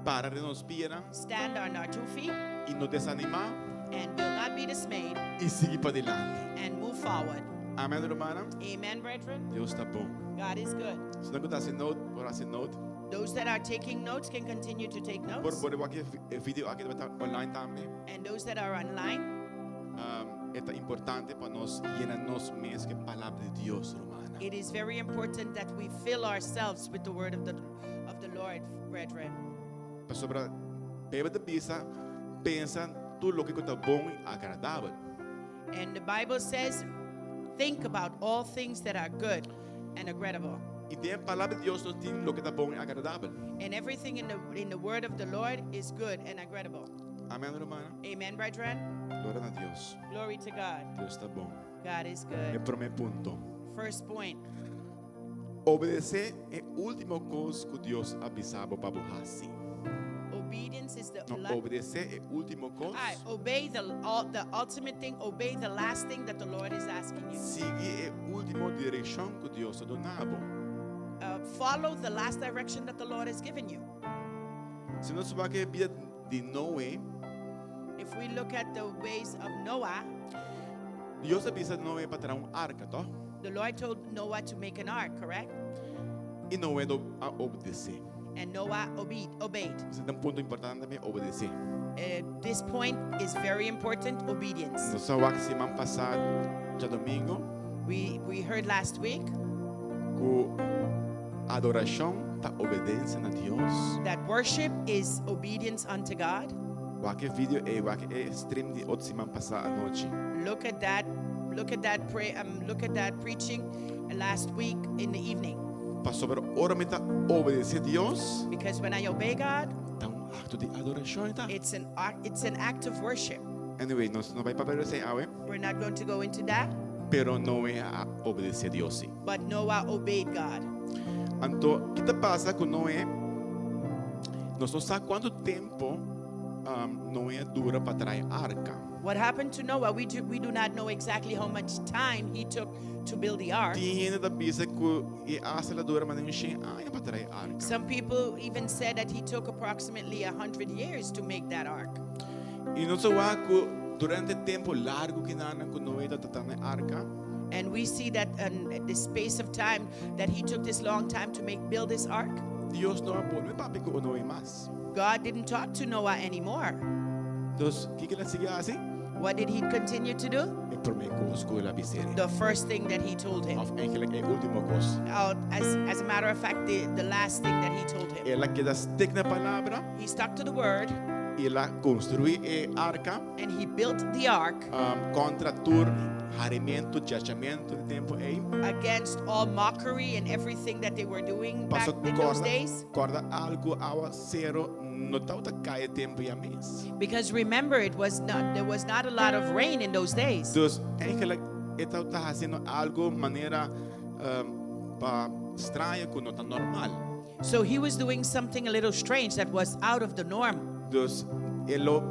para riba nos pianan stand on our two feet, i no desanimá and will not be dismayed i sigui padilanti. And move forward. Amèn, ruman? Amen, brethren? Dios ta bon. God is good. Esnan ku ta hasi note, por hasi note. Those that are taking notes can continue to take Por notes. por aki e video aki ta online tambe. And those that are online, Ta importante pa nos yena nos mes ku palabra di Dios, ruman. It is very important that we fill ourselves with the word of the Lord, brethren. Pasobra Beibel ta bisa, pensa tur loke ta bon i agradabel. And the Bible says, think about all things that are good and agreeable. I den palabra di Dios nos tin loke ta bon i agradabel. And everything in the word of the Lord is good and agreeable. Amèn, ruman? Amen, brethren? Gloria na Dios. Glory to God. Dios ta bon. God is E good. promé punto. First point. Obedesé e último kos ku Dios a bisa bo pa hasi. Obedience is the No, obedesé e último kos. I obey the ultimate thing, obey the last thing that the Lord is asking you. Sigui e último direkshon ku Dios a duna bo. Follow the last direction that the Lord has given you. Si nos wak e bida di Noe, If we look at the ways of Noah, Dios a bisa Noe pa traha un arka, toch? The Lord told Noah to make an ark, correct? I Noe a obedesé. And Noah obeyed. Esei ta un punto importante tambe, obedesé. This point is very important, obedience. Nos a wak siman pasá, djadumingu, We heard last week ku adorashon ta obedensia na Dios. That worship is obedience unto God. Wak e video ei, wak e stream di otro siman pasá anochi. Look at that. Look at that pray. Look at that preaching last week in the evening. Pasobra ora mi ta obedesé Dios, Because when I obey God, ta un akto di adorashon, ta? It's an act of worship. Anyway, nos no ta bai papia esei awe, We're not going to go into that. Pero Noe a obedesé Dios. Si. But Noah obeyed God. Anto, kiko a pasa ku Noe? Nos no sa kuantu tempu Noe a dura pa traha arka. What happened to Noah? We do not know exactly how much time he took to build the ark. Tin hende ta bisa ku el a dura mas un 100 aña pa traha arka. Some people even said that he took approximately 100 years to make that ark. I nos ta wak ku durante tempu largu ku nan ku Noe ta traha arka, And we see that in the space of time that he took this long time to make build this ark. Dios no a bolbe papia ku Noe mas. God didn't talk to Noah anymore. Anto, kiko el a sigui hasi? What did he continue to do? E promé kos ku el a bis'é. The first thing that he told him. Òf eigenlijk e último kos. As a matter of fact, the last thing that he told him. El a keda stick na palabra He stuck to the word. El a konstruí e arka. And he built the ark. Kontra tur harimentu, chachamentu di tempu ei. Against all mockery and everything that they were doing back in those days. Kòrda algu awa sero no tabata kai e tempu ya mes. Because remember it was not there was not a lot of rain in those days. Dus eigenlijk e tabata hasiendo algu manera pa straño ku no ta normal. So he was doing something a little strange that was out of the norm. Dus e lo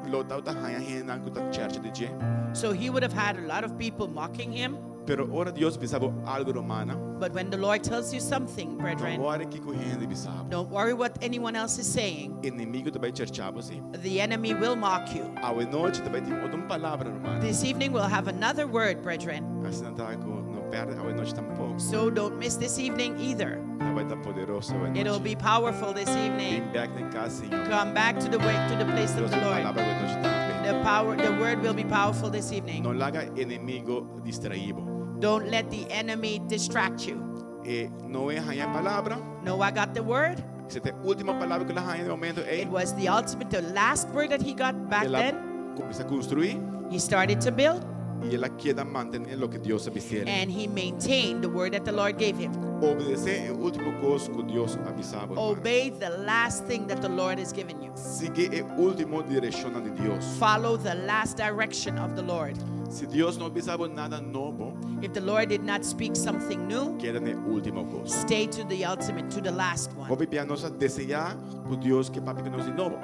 lo tabata haña hendenan ku ta chèrchè di dje. So he would have had a lot of people mocking him. Pero ora Dios bisa bo algu, rumannan. But when the Lord tells you something, brethren. No worry kiko hende bisa bo. Don't worry what anyone else is saying. Enemigu ta bai chèrchá bo si. The enemy will mock you. Awe nochi ta bai tin otro un palabra, rumannan. This evening we'll have another word, brethren. Asina ta ku no pèrdè awe nochi tampoko. So don't miss this evening either. Ta bai ta poderoso awe nochi. It'll be powerful this evening. Bin bèk den kas Señor. Come back to the way, to the place of Dios the su Lord. palabra awe nochi tambe. The power, the word will be powerful this evening. No laga enemigo distraí bo. Don't let the enemy distract you. E Noe haña e palabra. Noah got the word. Esei ta e último palabra ku el a haña den e momento ei. It was the ultimate, the last word that he got back El a then. kuminsá konstruí. He started to build. I el a keda mantené loke Dios a bis'é. And he maintained the word that the Lord gave him. Obedesé e último kos ku Dios a bisa bo, hermano. Obey the last thing that the Lord has given you. Sigui e último direkshonnan di Dios. Follow the last direction of the Lord. Si Dios no bisa bo nada nobo, If the Lord did not speak something new, keda na e último kos. stay to the ultimate, to the last one. Hopi bia nos a deseá ku Dios ke papia ku nos di nobo.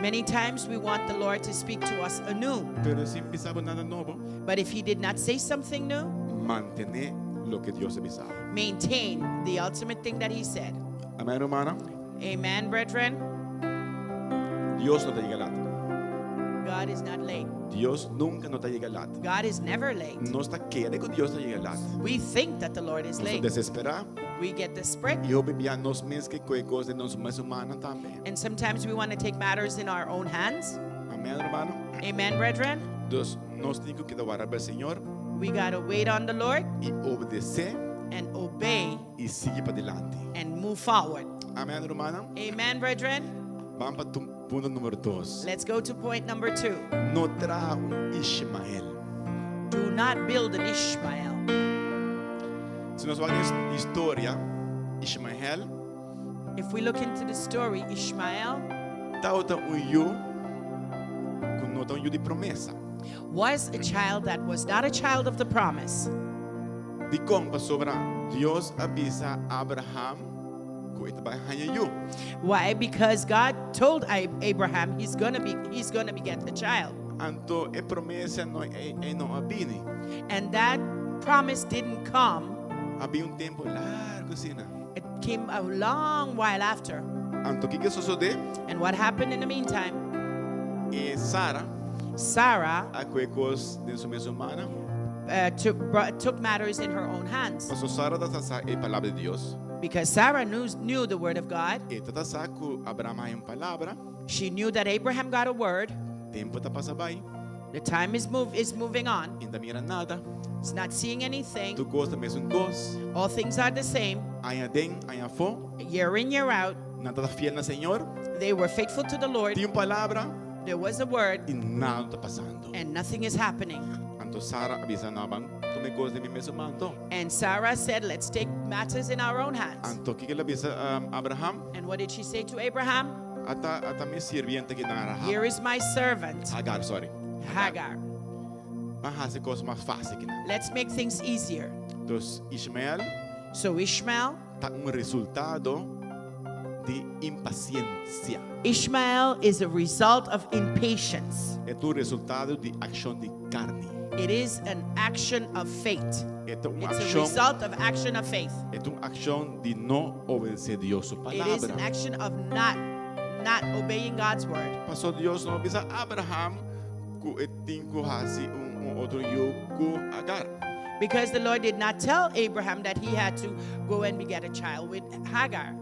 Many times we want the Lord to speak to us anew. Pero si bisa bo nada nobo, But if he did not say something new, mantené loke Dios a bisa bo. Maintain the ultimate thing that he said. Amén, rumannan? Amen, brethren. Dios no ta yega lat. God is not late. Dios nunka no ta yega lat. God is never late. Nos ta kere ku Dios ta yega lat. We think that the Lord is Nos ta late. desesperá. We get desperate. I hopi bia nos mes ke kohe kos den nos mes humano tambe. And sometimes we want to take matters in our own hands. Amén, hermano. Amen, brethren. Dus nos tin ku keda wara pa e Señor. We got to wait on the Lord. I obedesé. And obey. I sigui padilanti. And move forward. Amén, rumannan. Amen, brethren. Ban pa punto numero dos. Let's go to point number two. No traha un Ishmael. Do not build an Ishmael. Si nos wak den historia, Ishmael. If we look into the story, Ishmael. Tabata un yu ku no ta un yu di promesa. Was a child that was not a child of the promise. Dikon? Pasobra Dios a bisa Abraham ku e ta bai haña yu. Why? Because God told Abraham he's gonna be he's gonna be get a child. Anto e promesa no e, e no a bini. And that promise didn't come. A bin un tempu largu asina. It came a long while after. Anto kiko a sosodé? And what happened in the meantime? E Sara. Sara. A kohe kos den su mes humana. Took, took matters in her own hands. Paso Sara ta sa e palabra di Dios. Because Sarah knew, knew the word of God. E ta sa ku Abraham a haña un palabra. She knew that Abraham got a word. Tempu ta pasa bai. The time is move is moving on. E n'ta mira nada. It's not seeing anything. Tur kos ta mesun kos. All things are the same. Aña den, aña afó. Year in, year out. Nan ta fiel na Señor. They were faithful to the Lord. Tin un palabra. There was a word. I nada no ta pasando. And nothing is happening. Anto Sara a bisa no ban tuma e kos den mi mesun man anto. And Sarah said, let's take matters in our own hands. Anto kiko el a bisa Abraham? And what did she say to Abraham? Ata ata mi sirviente ki nan Rahab. Here is my servant. Hagar, sorry. Hagar. Ban hasi kos mas fácil ki nan. Let's make things easier. Dus Ishmael. So Ishmael. Ta un resultado di impasiensia. Ishmael is a result of impatience. E ta un resultado di akshon di karni. It is an action of faith. E ta un It's a akshon. result of action of faith. E ta un akshon di no obedesé Dios su It is an palabra. action of not not obeying God's word. Paso Dios no a bisa Abraham ku e tin ku hasi un un otro yu ku Agar. Because the Lord did not tell Abraham that he had to go and beget a child with Hagar.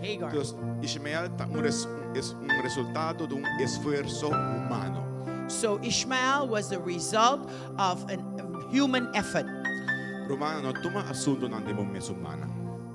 Hagar. Entonces, Ishmael ta un res, es un resultado di un esfuerso humano. So Ishmael was the result of an human effort. Rumannan, no tuma asuntonan den bo mes man.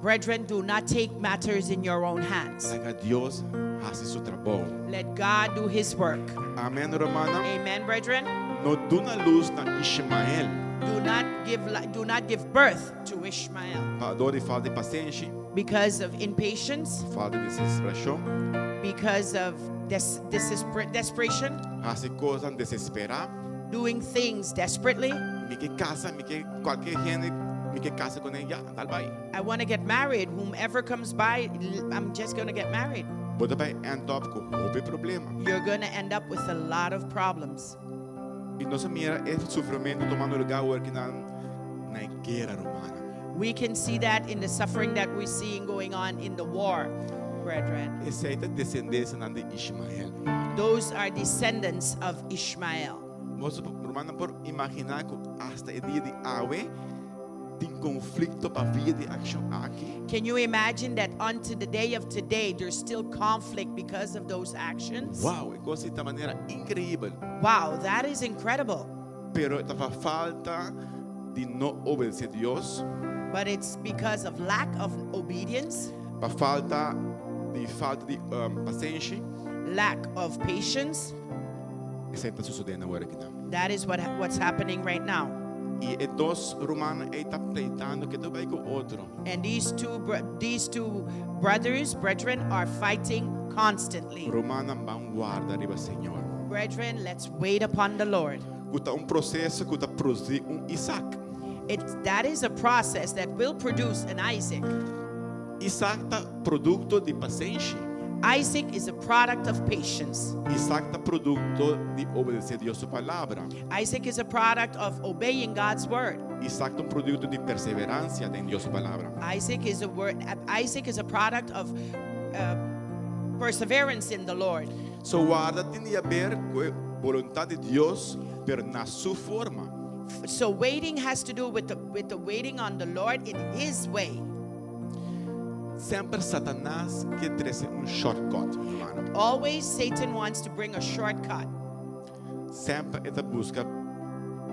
Brethren, do not take matters in your own hands. Laga Dios hasi su trabou. Let God do his work. Amen, rumannan. Amen, brethren. No duna lus na Ishmael. Do not give li- do not give birth to Ishmael Pa dor di falta di pasenshi, because of impatience, falta di desesperashon, because of des- desesper- desperation, hasi kosnan desesperá. doing things desperately. Mi ke kasa, mi ke kualke hende, mi ke kasa kuné, ya, dal bai. I want to get married. Whomever comes by, I'm just going to get married. Bo ta bai end up ku hopi problema. You're going to end up with a lot of problems. I nos a mira e sufrimentu tumando lugá awor aki nan na e guera, rumannan. We can see that in the suffering that we're seeing going on in the war, brethren. Esei ta desendensianan di Ishmael. Those are descendants of Ishmael. Boso, rumannan, por imaginá ku asta e dia di awe tin konflikto pa via di akshon aki? Can you imagine that unto the day of today there's still conflict because of those actions? Wow, e kos ei ta manera inkreibel. Wow, that is incredible. Pero ta pa falta di no obedesé Dios, But it's because of lack of obedience, pa falta di falta di pasenshi. lack of patience. Esei ta sosodendo awor akinan. That is what what's happening right now. I e dos rumannan ei ta pleitando ke ta bai ku otro. And these two these two brothers, brethren, are fighting constantly. Rumannan ban warda riba Señor. Brethren, let's wait upon the Lord. Ku ta un proseso ku ta produsí un Isaac. It that is a process that will produce an Isaac. Isaac ta produkto di pasenshi. Isaac is a product of patience. Isaac ta produkto di obedesé Dios su palabra. Isaac is a product of obeying God's word. Isaac ta un produkto di perseveransia den Dios su palabra. Isaac is a word Isaac is a product of uh, perseverance in the Lord. So warda tin di haber ku e boluntat di Dios, pero na su forma. So waiting has to do with the with the waiting on the Lord in his way. Semper Satanas ke trese un shortcut, hermano. Always Satan wants to bring a shortcut. Semper e ta buska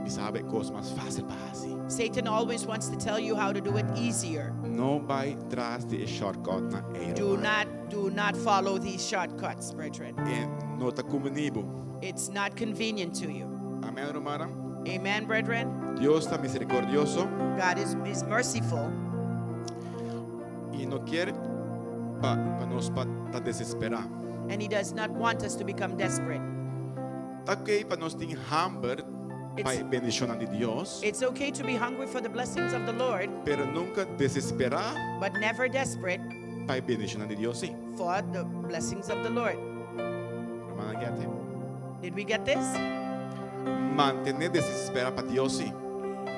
bisa bo e kos mas fásil pa hasi. Satan always wants to tell you how to do it easier. No bai tras di e shortcutnan ei, Do ruman. not do not follow these shortcuts, brethren. E no ta kumbiní bo. It's not convenient to you. Amèn, rumannan. Amen, brethren. Dios ta miserikordioso. God is, is merciful. I no kier pa pa nos pa ta desesperá. And he does not want us to become desperate. Ta okay pa nos tin hamber pa e bendishonnan di Dios. It's okay to be hungry for the blessings of the Lord. Pero nunka desesperá. But never desperate. Pa e bendishonnan di Dios sí. For the blessings of the Lord. Rumannan get it? Did we get this? Mantené desesperá pa Dios sí.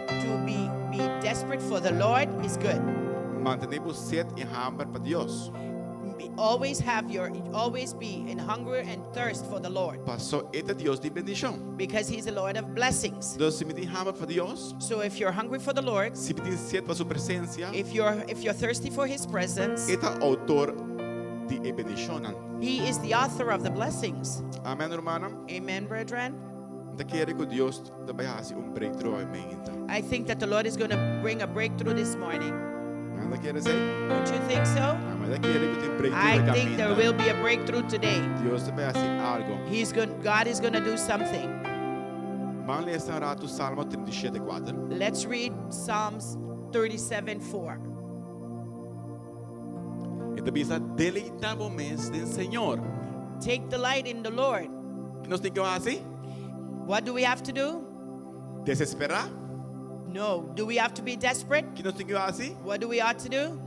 To be be desperate for the Lord is good. Mantené bo set i hamber pa Dios. Always have your always be in hunger and thirst for the Lord. Paso e ta Dios di bendishon. Because he's the Lord of blessings. Entonces si mi tin hamber pa Dios, So if you're hungry for the Lord, si mi tin set pa su presencia, if you're if you're thirsty for his presence, e ta outor di e bendishonnan. He is the author of the blessings. Amen, rumannan. Amen, brethren. Mi ta kere ku Dios ta bai hasi un breakthrough awe meinta. I think that the Lord is going to bring a breakthrough this morning. Nan ta kere esei? Don't you think so? Ami ta kere ku tin breakthrough I na think there kaminda. will be a breakthrough today. Dios ta bai hasi algo. He's going, God is going to do something. Ban lesa un ratu Salmo 37, 4. Let's read Psalms 37, 4. E ta bisa, Deleitá bo mes den Señor. Take delight in the Lord. Ki nos tin ku hasi? What do we have to do? Desesperá? No. Do we have to be desperate? Ki nos tin ku hasi? What do we ought to do?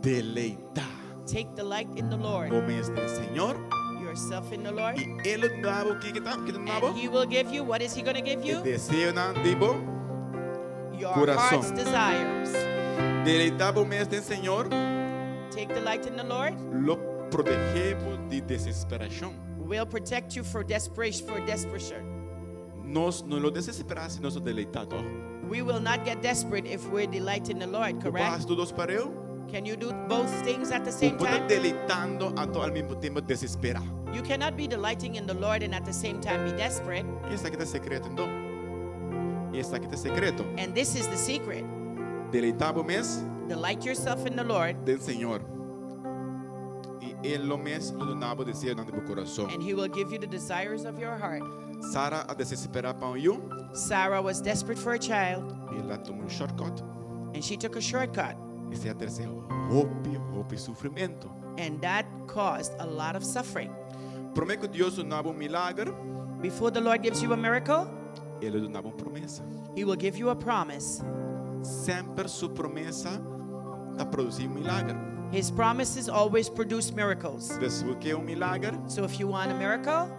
Deleitá Take delight in the Lord. bo mes den Señor. Yourself in the Lord. I E lo duna bo kiko ta? Ki ta duna bo? And he will give you, what is he going to give E you? deseonan di bo Your kurason. heart's desires. Deleitá bo mes den Señor. Take delight in the Lord. Lo protegé bo di desesperashon. Will protect you for desperation, for desperation. Nos no lo desesperá si nos ta deleitá, tòg? We will not get desperate if we're delight in the Lord, Bo por correct? hasi tur dos pareu? Can you do both things at the Bo same por ta time? deleitando anto al mismo tempo desesperá. You cannot be delighting in the Lord and at the same time be desperate. I esaki ta e sekreto anto. I esaki ta e sekreto. And this is the secret. Deleitá bo mes Delight yourself in the Lord. den Señor. I E lo mes lo duna bo deseonan di bo kurason. And He will give you the desires of your heart. Sara a desesperá pa un yu. Sarah was desperate for a child. El a tuma un shortcut. And she took a shortcut. Esei a trese hopi, hopi sufrimentu. And that caused a lot of suffering. Promé ku Dios duna bo un milager. Before the Lord gives you a miracle. E lo duna bo un promesa. He will give you a promise. Semper su promesa ta produsí un milager. His promises always produce miracles. Dus si bo ke un milager. So if you want a miracle.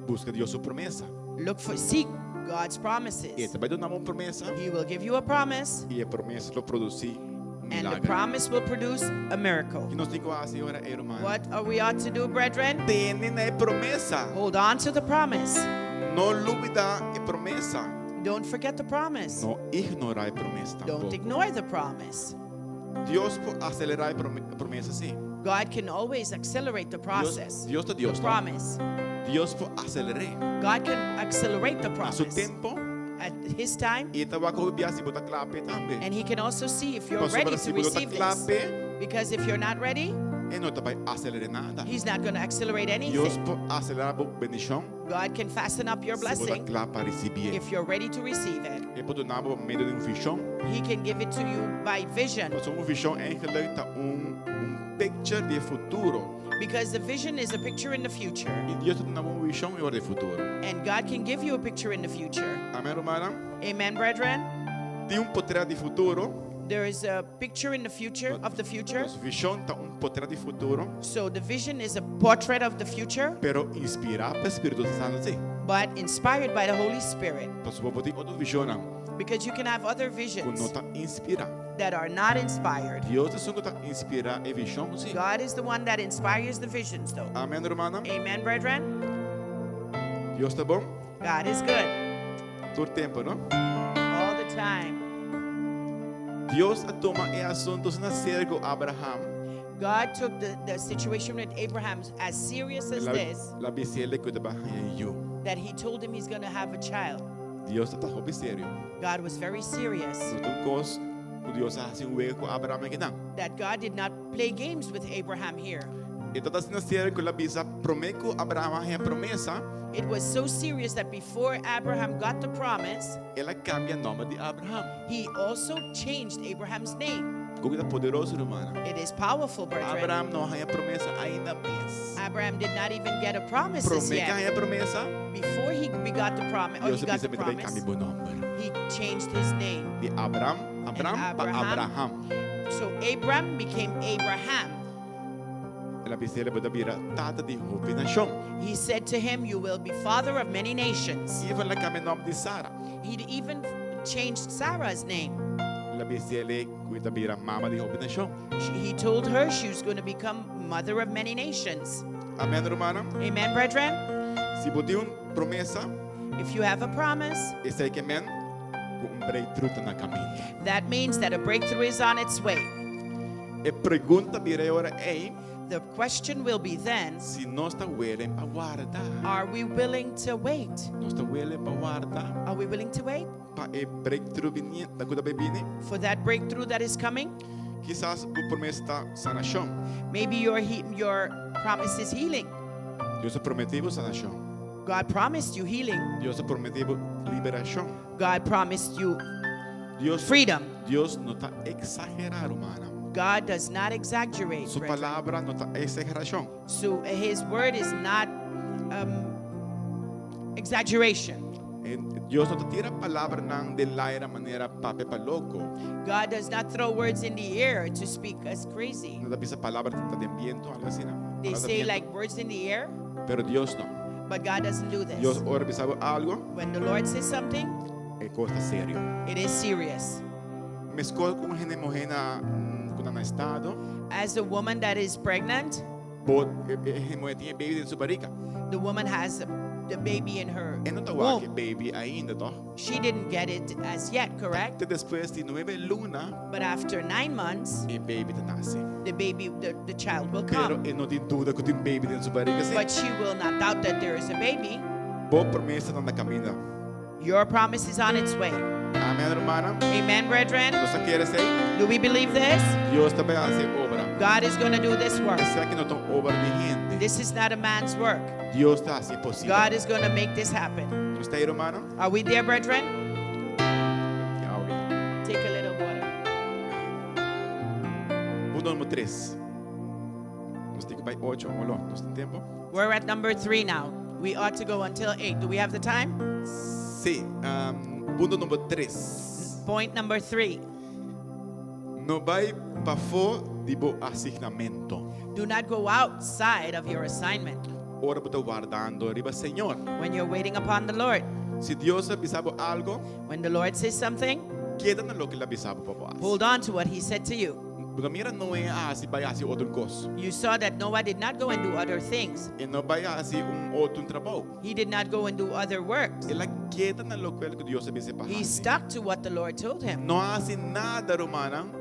Buska Dios su promesa. Look for, seek God's promises. E ta bai duna bo un promesa. He will give you a promise. I e promesa lo produsí un And the milager. promise will produce a miracle. Ki nos tin ku hasi ora ei, rumannan? What are we ought to do, brethren? Tene na e promesa. Hold on to the promise. No lubidá e promesa. Don't forget the promise. No ignorá e promesa Don't tampoco. ignore the promise. Dios por acelerá e promesa sí. God can always accelerate the process. Dios, Dios ta Dios, The no? promise. Dios por aceler'é. God can accelerate the Na su promise. tempo. At his time. I e ta wak hopi bia si bo ta kla p'e tambe. And he can also see if you're Pasobra ready si to bo no ta receive kla this. p'e, Because if you're not ready, e no ta bai aceler'é nada. he's not going to accelerate Dios anything. por acelerá bo bendishon. God can fasten up your Si bo ta blessing kla pa risibié. if you're ready to receive it. E por duna bo pa medio di un vishon. He can give it to you by vision. Pasobra un vishon eigenlijk ta un un picture di e futuro. Because the vision is a picture in the future. I Dios ta duna bo un vishon e ora di futuro. And God can give you a picture in the future. Amen, rumannan? Amen, brethren? Tin un potret di futuro. There is a picture in the future of the future. Nos vishon ta un potret di futuro. So the vision is a portrait of the future. Pero inspirá pa Spiritu Santu si. But inspired by the Holy Spirit. Pasobra bo por tin otro vishonnan. Because you can have other Ku visions. no ta inspirá. That are not inspired. Dios ta esun ku ta inspirá e vishon si. God is the one that inspires the visions though. Amen, rumannan. Amen, brethren. Dios ta bon. God is good. Tur tempu, no? All the time. Dios a tuma e asuntu asina serio ku Abraham. God took the, the situation with Abraham as serious as this. El a bis'é ku e ta bai haña yu. That he told him he's going to have a child. Dios tabata hopi serio. God was very serious. No ta un kos ku Dios a hasi un wega ku Abraham akinan. That God did not play games with Abraham here. E tabata asina serio ku el a bisa promé ku Abraham a haña promesa. It was so serious that before Abraham got the promise, El a kambia nòmber di Abraham. He also changed Abraham's name. Ku ta poderoso, rumannan. It is powerful, brethren. Abraham no a haña promesa ainda mes. Abraham did not even get a promise as Promé ku yet. a haña promesa, Before he got the promise, or Dios he a got bisa the mi ta bai promise, kambia bo nòmber. he changed his name. Di Abram, Abram And pa Abraham, Abraham. So Abram became Abraham. El a bis'é, Bo ta bira tata di hopi nashon. He said to him, You will be father of many nations. Even el a kambia nòmber di Sara. He even changed Sarah's name. El a bis'é ku e ta bira mama di hopi nashon. He told her she was going to become mother of many nations. Amen, rumannan? Amen, brethren? Si bo tin un promesa, If you have a promise, esei ke men ku un breakthrough ta na kaminda. that means that a breakthrough is on its way. E pregunta bira e ora ei, The question will be then, si nos ta willing pa warda. Are we willing to wait? Nos ta willing pa warda. Are we willing to wait? Pa e breakthrough bini, ta ku ta bai bini. For that breakthrough that is coming? Kisas bo promesa ta sanashon. Maybe your he, your promise is healing. Dios a prometí bo sanashon. God promised you healing. Dios a prometí bo liberashon. God promised you Dios, freedom. Dios no ta eksagerá, rumannan. God does not exaggerate. Su brethren. palabra no ta eksagerashon. So his word is not um, exaggeration. Eh, Dios no ta tira palabranan den laira manera papia pa loko. God does not throw words in the air to speak us crazy. Nan ta bisa palabra ta den biento, algo asina. They Palabra ta say biento. like words in the air, Pero Dios no. but God doesn't do this. Dios ora bisa bo algo, When the Lord says something, e kos ta serio. it is serious. Meskos ku un hende muhé na ku ta na estado. As a woman that is pregnant, Bo e e hende muhé tin e baby den su barika. The woman has the baby in her E no ta wak e womb. baby ainda, toch? She didn't get it as yet, correct? Te despues di nuebe luna, But after nine months, e baby ta nase. the baby, the, the child will Pero come. e no tin duda ku tin baby den su barika, si. But she will not doubt that there is a baby. Bo promesa ta na kaminda. Your promise is on its way. Amen, rumannan. Amen, brethren. Nos ta kere esei? Do we believe this? Dios ta bai hasi obra. God is going to do this work. Esaki no ta un obra di hende. This is not a man's work. Dios ta hasi posibel. God is going to make this happen. Nos ta ei, rumannan? Are we there, brethren? Awe. Take a little water. Punto number 3. Nos tin ku bai 8, olo. Nos tin tempu? We're at number 3 now. We ought to go until 8. Do we have the time? Si. Punto number 3. Point number 3. No bai pafó di bo asignamentu. Do not go outside of your assignment. Ora bo ta wardando riba Señor. When you're waiting upon the Lord. Si Dios a bisa bo algu, When the Lord says something, keda na loke El a bisa bo pa bo hasi. hold on to what He said to you. Bo a mira Noe a hasi bai hasi otro kos. You saw that Noah did not go and do other things. E no bai hasi un otro trabou. He did not go and do other works. El a keda na loke ku Dios a bis'é pa He hasi. stuck to what the Lord told him. No hasi nada, rumannan,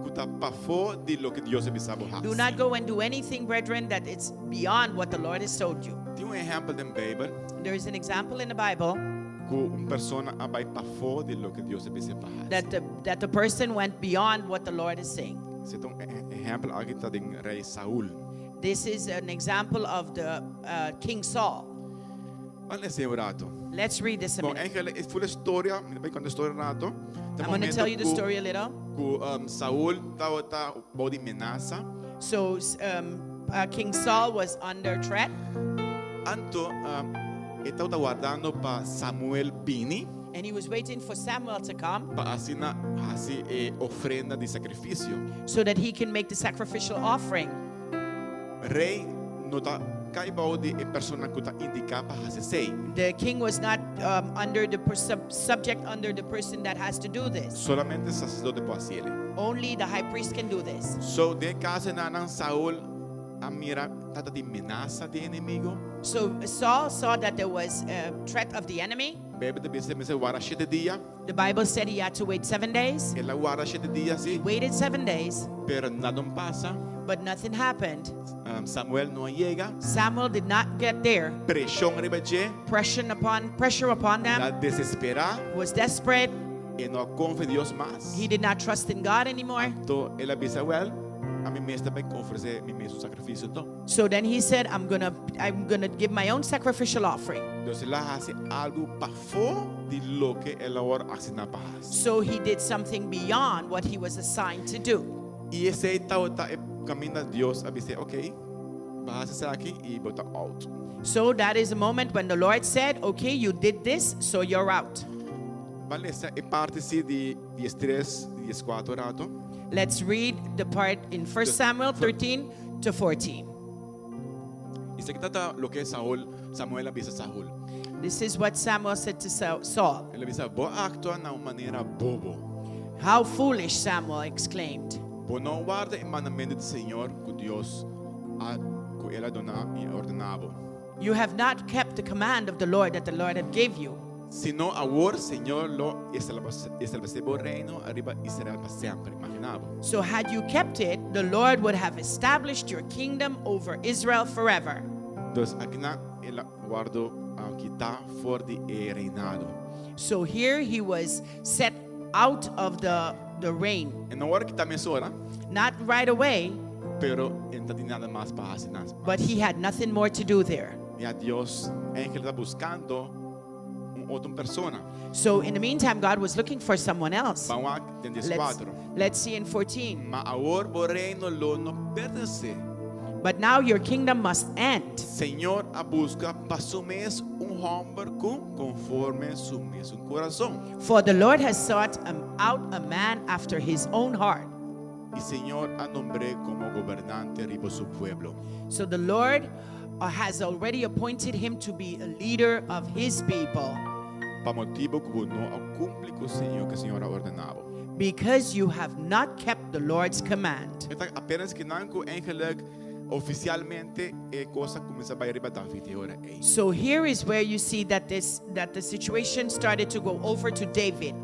ku ta pafó di loke Dios a bisa bo hasi. Do not go and do anything, brethren, that it's beyond what the Lord has told you. Tin un ehèmpel den Beibel There is an example in the Bible ku un persona a bai pafó di loke Dios a bis'é pa hasi. that the person went beyond what the Lord is saying. Esei ta un ehèmpel aki ta den Rei Saul. This is an example of the King Saul. Ban lesa un ratu. Let's read this a Bon, minute. eigenlijk e full historia, mi ta bai konta historia un ratu. I'm going to tell you the story a little. Ku Saul tabata bou di menasa. So King Saul was under threat. Anto e tabata wardando pa Samuel bini. And he was waiting for Samuel to come. Pa asina hasi e ofrenda di sakrifisio. So that he can make the sacrificial offering. Rei no ta kai bou di e persona ku ta indiká pa hasi esei. The king was not under the subject under the person that has to do this. Solamente saserdote por hasié. Only the high priest can do this. So den kaso einan Saul a mira tabata tin menasa di enemigo. So Saul saw that there was a threat of the enemy. Beibel ta bisa e mester warda shete dia. The Bible said he had to wait 7 days. El a warda shete dia si. He waited 7 days. Pero nada no a pasa. But nothing happened. Samuel no a yega. Samuel did not get there. Preshon riba dje. Pressure upon them. El a desesperá. Was desperate. E no a konfia Dios mas. He did not trust in God anymore. Anto el a bisa wèl, ami mes ta bai ofresé mi mes un sakrifisio anto. So then he said, I'm going to give my own sacrificial offering. Entonces el a hasi algu pafó di loke el a wòrdu asigná pa hasi. So he did something beyond what he was assigned to do. I esei tabata e kaminda Dios a bis'é, ok, bo a hasi esaki i bo ta out. So that is a moment when the Lord said, okay, you did this, so you're out. Ban lesa e parti si di 13, 14 ratu. Let's read the part in 1 Samuel 13 to 14. Esaki ta loke Saul, Samuel a bisa Saul. This is what Samuel said to Saul. El a bisa, bo a aktua na un manera bobo. How foolish, Samuel exclaimed. Bo no a warda e mandamentu di Señor ku Dios a ku el a duna i ordená bo. You have not kept the command of the Lord that the Lord had gave you. Sino awor Señor lo establesé bo reino ariba Israel pa semper. Imaginá bo. So had you kept it, the Lord would have established your kingdom over Israel forever. Dus akinan el a wòrdu kitá for di e reinado. So here he was set out of the reign. E no a wòrdu kitá mesora. Not right away. Pero e no tin nada mas pa hasi mas. But he had nothing more to do there. Ya Dios eigenlijk ta buskando un otro persona. So in the meantime, God was looking for someone else. Ban wak den Let's 14. see in 14. Ma awor bo reino lo no pertenesé. But now your kingdom must end. Señor a buska pa su mes un hòmber ku konforme su mesun kurason. For the Lord has sought out a man after his own heart. I Señor a nombr'é komo gobernante riba su pueblo. So the Lord has already appointed him to be a leader of his people. Pa motibu ku bo no a kumpli ku Señor ku Señor a ordená bo. Because you have not kept the Lord's command. E ta apenas kinan ku eigenlijk ofisialmente e kos a kuminsá bai riba David e ora ei. So here is where you see that this that the situation started to go over to David.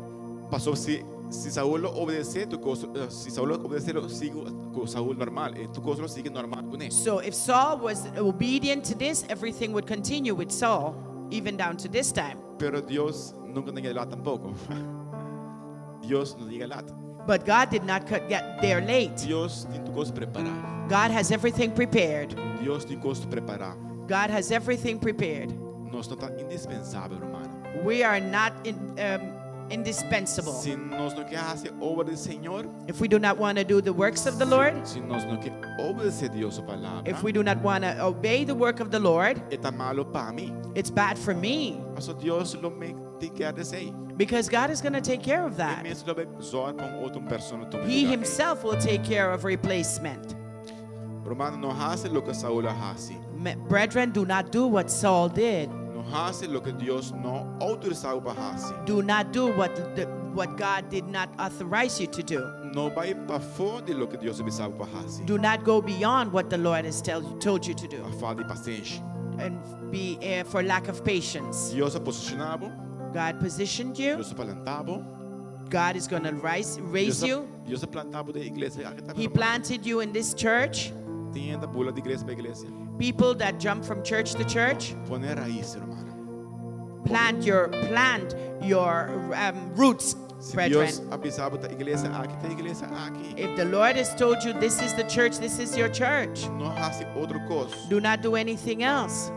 Paso si si Saul lo obedesé tur kos si Saul lo obedesé lo sigui ku Saul normal e tur kos lo sigui normal kuné. So if Saul was obedient to this, everything would continue with Saul even down to this time. Pero Dios nunka no yega lat tampoko. Dios no yega lat. But God did not cut- get there late. Dios tin tur kos prepará. God has everything prepared. Dios tin kos prepará. God has everything prepared. Nos no ta indispensabel, ruman. We are not indispensable. Si nos no ke hasi obra di Señor, If we do not want to do the works of the Lord, si nos no ke obedesé Dios su palabra, if we do not want to obey the work of the Lord, e ta malu pa mi. it's bad for me Paso Dios lo bai take care di esei. because God is going to take care of E that. mes lo bai sòru pa un otro persona tuma He lugá. himself will take care of replacement. Ruman, no hasi loke Saul a hasi. Brethren, do not do what Saul did. No hasi loke Dios no a outorisá pa hasi. Do not do what God did not authorize you to do. No bai pafó di loke Dios a bisa pa hasi. Do not go beyond what the Lord has told you to do Pa falta di pasenshi. and be for lack of patience. Dios a posishoná bo. God positioned you. Dios a lanta bo. God is going to raise Dios a, you. Dios a planta bo den e iglesia. He planted you in this church. Tin hende ta bula di iglesia pa iglesia. People that jump from church to church, Pone rais, ruman. plant your roots, Si brethren. Dios a bisa bo ta iglesia aki, ta iglesia aki. If the Lord has told you this is the church, this is your church. No hasi otro kos. Do not do anything else.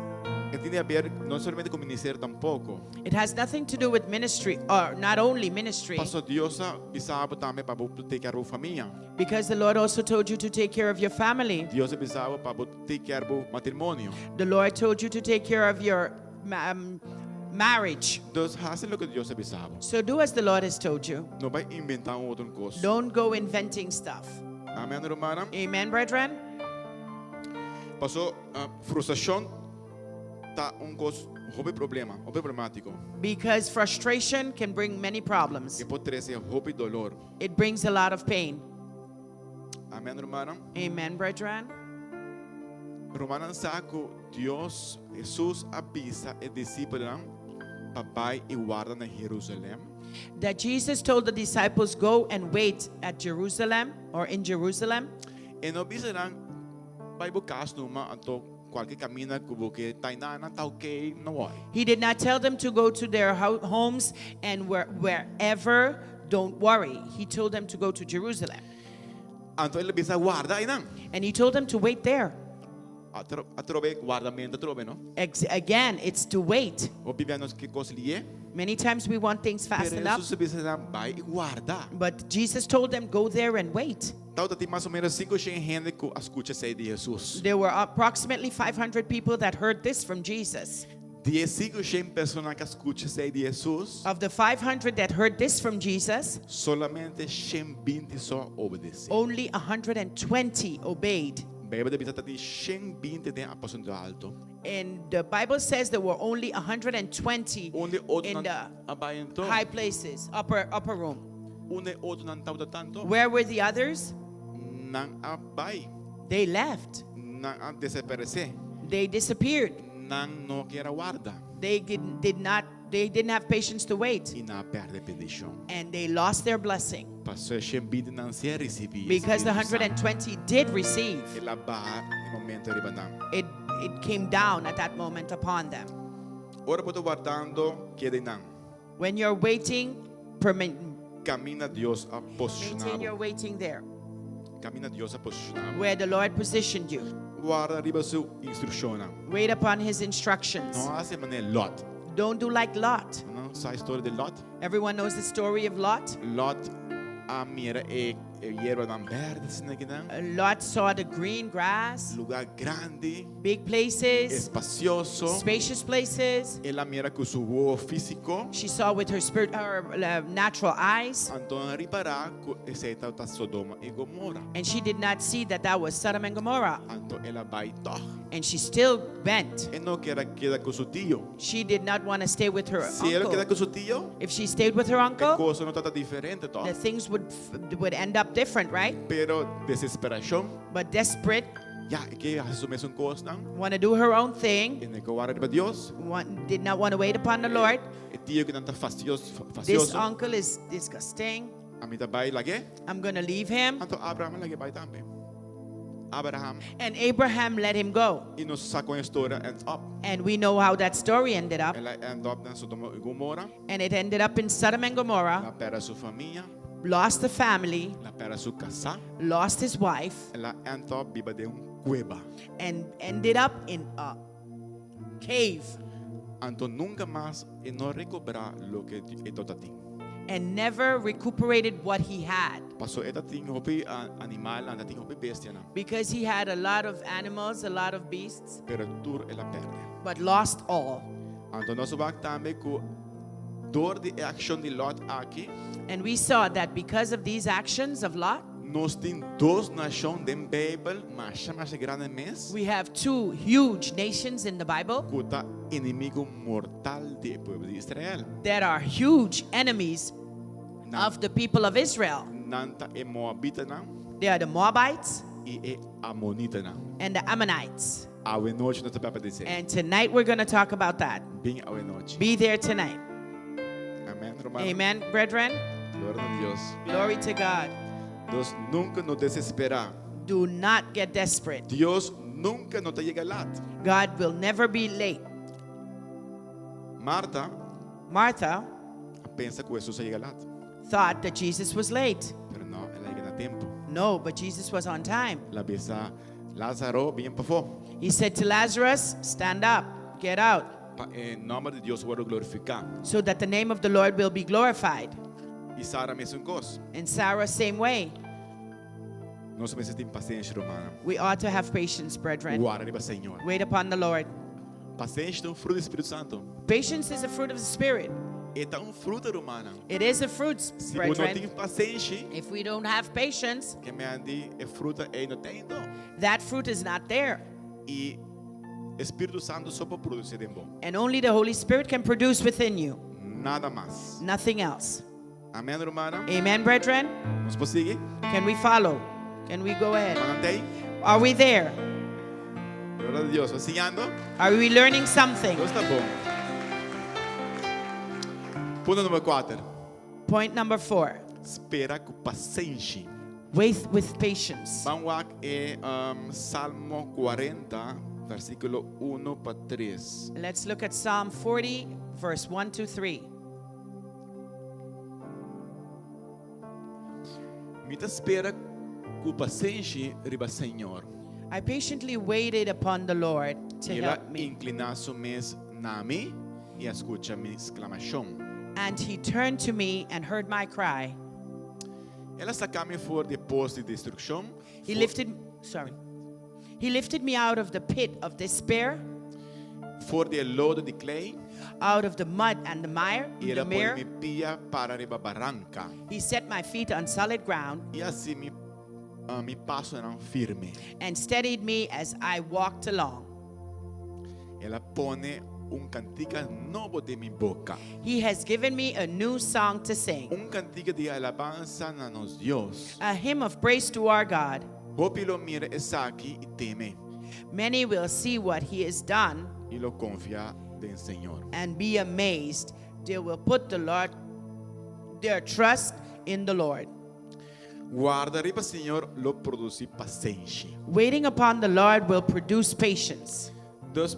E tin di aber no solamente ku ministerio tampoko. It has nothing to do with ministry, or not only ministry, Paso Dios a bisa bo tambe pa bo take care di famia. because the Lord also told you to take care of your family. Dios a bisa bo pa bo take care di matrimonio. The Lord told you to take care of your marriage. Dus hasi loke Dios a bisa bo. So do as the Lord has told you. No bai inventá un otro kos. Don't go inventing stuff. Amèn, ruman. Amen, brethren? Paso frustrashon ta un kos hopi problema, hopi problemátiko. Because frustration can bring many problems. E por trese hopi doló. It brings a lot of pain. Amèn, ruman. Amen, brethren? Rumannan sa ku Dios, Hesus a bisa e disipelnan pa bai i warda na Jerusalèm. That Jesus told the disciples, go and wait at Jerusalem or in Jerusalem. E no a bisa nan bai bo kas numa anto kualke kaminda ku bo ke ta einan ta okay no worry. He did not tell them to go to their homes and wherever, don't worry. He told them to go to Jerusalem. Anto el a bisa warda einan. And he told them to wait there. Atrobe wardamentu atrobe no. Again, it's to wait. Hopi bia nos ke kos lihé. Many times we want things fast Pero enough. Hesus a bisa nan bai i warda. But Jesus told them, go there and wait. Tabatin mas o ménos 500 hende ku a skucha esei di Hesus. There were approximately 500 people that heard this from Jesus. Di e 500 persona ku a skucha esei di Hesus, Of the 500 that heard this from Jesus, solamente 120 so a obedesé. only 120 obeyed. Beibel ta bisa tabatin 120 den aposento haltu. And the Bible says there were only 120 Unda otro in nan the a bai anto. high places, upper room. Unda otronan tabata anto. Where were the others? Nan a bai. They left. Nan a desaparesé. They disappeared. Nan no kier a warda. They didn't, did not they didn't have patience to wait. I nan a pèrdè bendishon. And they lost their blessing. Paso 120 nan sí a risibí. Because the 120 did receive. El a baha e momento riba nan. It came down at that moment upon them. Ora bo ta wardando, keda einan. When you're waiting, Kaminda Dios a maintain your posishoná. waiting there, Kaminda Dios a posishoná. where the Lord positioned you. Warda riba su instrukshon. Wait upon his instructions. No hasi manera Lot. Don't do like Lot. Nan sa e historia di Lot? Everyone knows the story of Lot. Lot a mira e yerbanan bèrdè asina akinan. Lot saw the green grass, Lugá grandi, big places, espasioso. spacious places. El a mira ku su wowo físiko. She saw with her spirit, her natural eyes, Anto no a ripará ku esei tabata Sodoma i Gomora. and she did not see that that was Sodom and Gomorrah. Anto el a bai tòg. And she still went. E no kier a keda ku su tio. She did not want to stay with her Si el a keda uncle. ku su tio, If she stayed with her e uncle, kos no tabata diferente tòg. the things would end up different, right? Pero desesperashon, But desperate, ya, e ke hasi su mesun kosnan. want to do her own thing, E no ke warda riba Dios. did not want to wait upon the Lord. E tio akinan ta fastidioso, This fastidioso. uncle is disgusting. Ami ta bai lag'é. I'm going to leave him. Anto Abraham a lag'é bai tambe. Abraham. And Abraham let him go. I nos sa kon e historia end up. And we know how that story ended up. El a end up na Sodoma i Gomora. And it ended up in Sodom and Gomorrah. El a pèrdè su famia. Lost the family, El a pèrdè su kasá. lost his wife, El a end up biba den un kueba. and ended up in a cave Anto nunka mas e no a rekobrá loke e tabata tin. and never recuperated what he had. Paso e tatin hopi animal, e tatin hopi bestianan. Because he had a lot of animals, a lot of beasts. Pero tur el a pèrdè. But lost all. Anto nos a wak tambe ku dor di e akshon di Lot aki. And we saw that because of these actions of Lot. Nos tin dos nashon den Beibel masha masha grandi mes. We have two huge nations in the Bible. Ku ta enemigo mortal di e pueblo di Israel. That are huge enemies of the people of Israel. Nan ta e Moabitanan. They are the Moabites. I e Amonitanan. And the Ammonites. Awe nochi nos ta papia di esei. And tonight we're gonna talk about that. Bin awe nochi. Be there tonight. Amen, ruman. Amen, brethren. Gloria na Dios. Glory to God. Dios nunka no desesperá. Do not get desperate. Dios nunka no ta yega lat. God will never be late. Marta Martha a pensa ku Hesus a yega lat. Thought that Jesus was late. Pero no, el a yega na tempu. No, but Jesus was on time. El a bisa Lázaro, bin pafó. He said to Lazarus, Stand up, get out. Pa e nòmber di Dios wòrdu glorifiká. So that the name of the Lord will be glorified. I Sara mesun kos. And Sarah same way. Nos mester tin pasenshi, rumannan. We ought to have patience, brethren. Warda riba Señor. Wait upon the Lord. Pasenshi ta un fruta di Spiritu Santu. Patience is a fruit of the Spirit. E ta un fruta, rumannan. It is a fruit, Si bo no brethren. tin pasenshi, If we don't have patience, ke men di e fruta ei no t'ei anto. That fruit is not there. I e Spiritu Santu so por produsi den bo. And only the Holy Spirit can produce within you. Nada mas. Nothing else. Amen, rumannan. Amen, brethren. Nos por sigui? Can we follow? Can we go ahead? Rumannan t'ei? Are we there? Gloria na Dios. Bo siñando? Are we learning something? Dios ta bon. Punto number kuater. Point number four. Spera ku pasenshi. Wait with patience. Ban wak e um, Salmo 40, versíkulo 1 pa 3. Let's look at Psalm 40, verse 1 to 3. Mi ta spera ku pasenshi riba Señor. I patiently waited upon the Lord to I el a help me. inkliná su mes na mi i a skucha mi sklamashon. And he turned to me and heard my cry. El a saka mi for di pos di destrukshon. He lifted, sorry. He lifted me out of the pit of despair. For di e lodo di klei. Out of the mud and the mire, I el the a pone mere. mi pia para riba baranka. He set my feet on solid ground. I hasi mi mi pasonan firme. And steadied me as I walked along. El a pone un kantika nobo den mi boka. He has given me a new song to sing. Un kantika di alabansa na nos Dios. A hymn of praise to our God. Hopi lo mira esaki i teme. Many will see what he has done. I lo konfia den Señor. And be amazed. They will put the Lord their trust in the Lord. Warda riba Señor lo produsí pasenshi. Waiting upon the Lord will produce patience. Dus,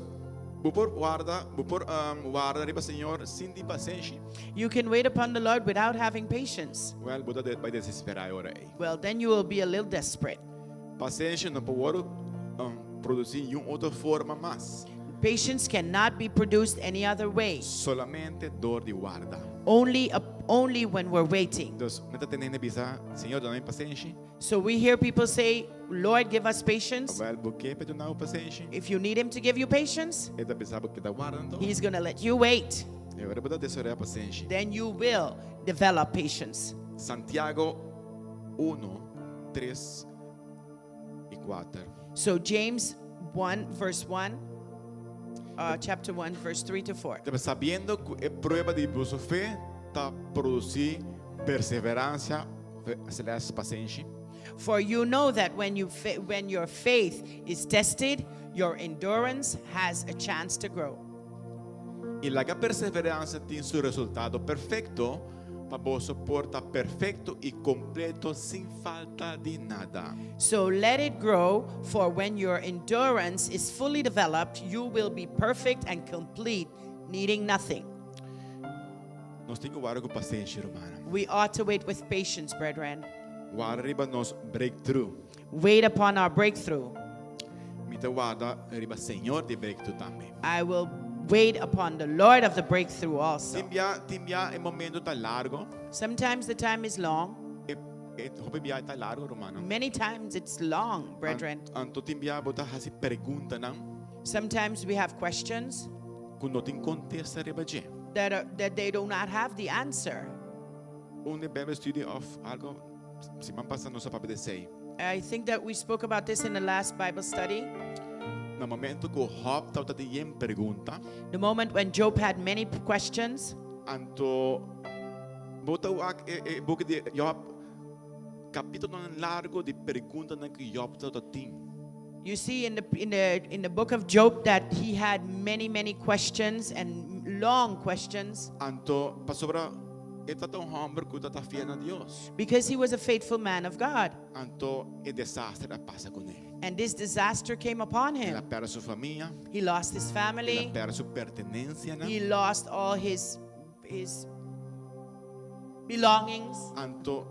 bo por warda, bo por warda riba Señor sin tin pasenshi? You can wait upon the Lord without having patience. Well, bo ta bai desesperá e ora ei. Well, then you will be a little desperate. Pasenshi no por wòrdu produsí niun otro forma mas. Patience cannot be produced any other way. Solamente dor di warda. Only, only when we're waiting. Dus, mi ta tende hende bisa, Señor, duna mi pasenshi. So we hear people say, Lord, give us patience. Wel, bo ke p'e duna bo pasenshi? If you need him to give you patience, E ta bisa bo keda warda anto. he's gonna let you wait. E ora bo ta desaroyá pasenshi. Then you will develop patience. Santiago uno, tres i kuater. So James 1 verse 1, uh, chapter 1 verse 3 to 4. Debe sabiendo ku e prueba di boso fe ta produsí perseveransia, slash pasenshi. For you know that when you when your faith is tested, your endurance has a chance to grow. I laga perseveransia tin su resultado perfekto, pa boso por ta perfekto i kompleto sin falta di nada. So let it grow, for when your endurance is fully developed, you will be perfect and complete, needing nothing. Nos tin ku warda ku pasenshi, rumannan. We ought to wait with patience, brethren. Warda riba nos breakthrough. Wait upon our breakthrough. Mi ta warda riba Señor di breakthrough tambe. I will wait upon the Lord of the breakthrough also. Tin bia, tin bia e momento ta largo. Sometimes the time is long. E, e hopi bia ta largo, rumannan. Many times it's long, brethren. Anto tin bia bo ta hasi preguntanan. Sometimes we have questions. Ku no tin kontesta riba dje. That are, that they do not have the answer. Un di Bijbel studie of algo siman pasa nos a papia di esei. I think that we spoke about this in the last Bible study. Na momento ku Job tabata tin yen pregunta. The moment when Job had many questions. Anto bo ta wak e e buki di Job kapitulonan largo di preguntanan ku Job tabata tin. You see in the in the in the book of Job that he had many many questions and long questions. Anto pasobra e tabata un hòmber ku tabata fiel na Dios. Because he was a faithful man of God. Anto e desaster a pasa kuné. And this disaster came upon El a him. pèrdè su famia. He lost his El a family. pèrdè su pertenensianan. He lost all his his belongings. Anto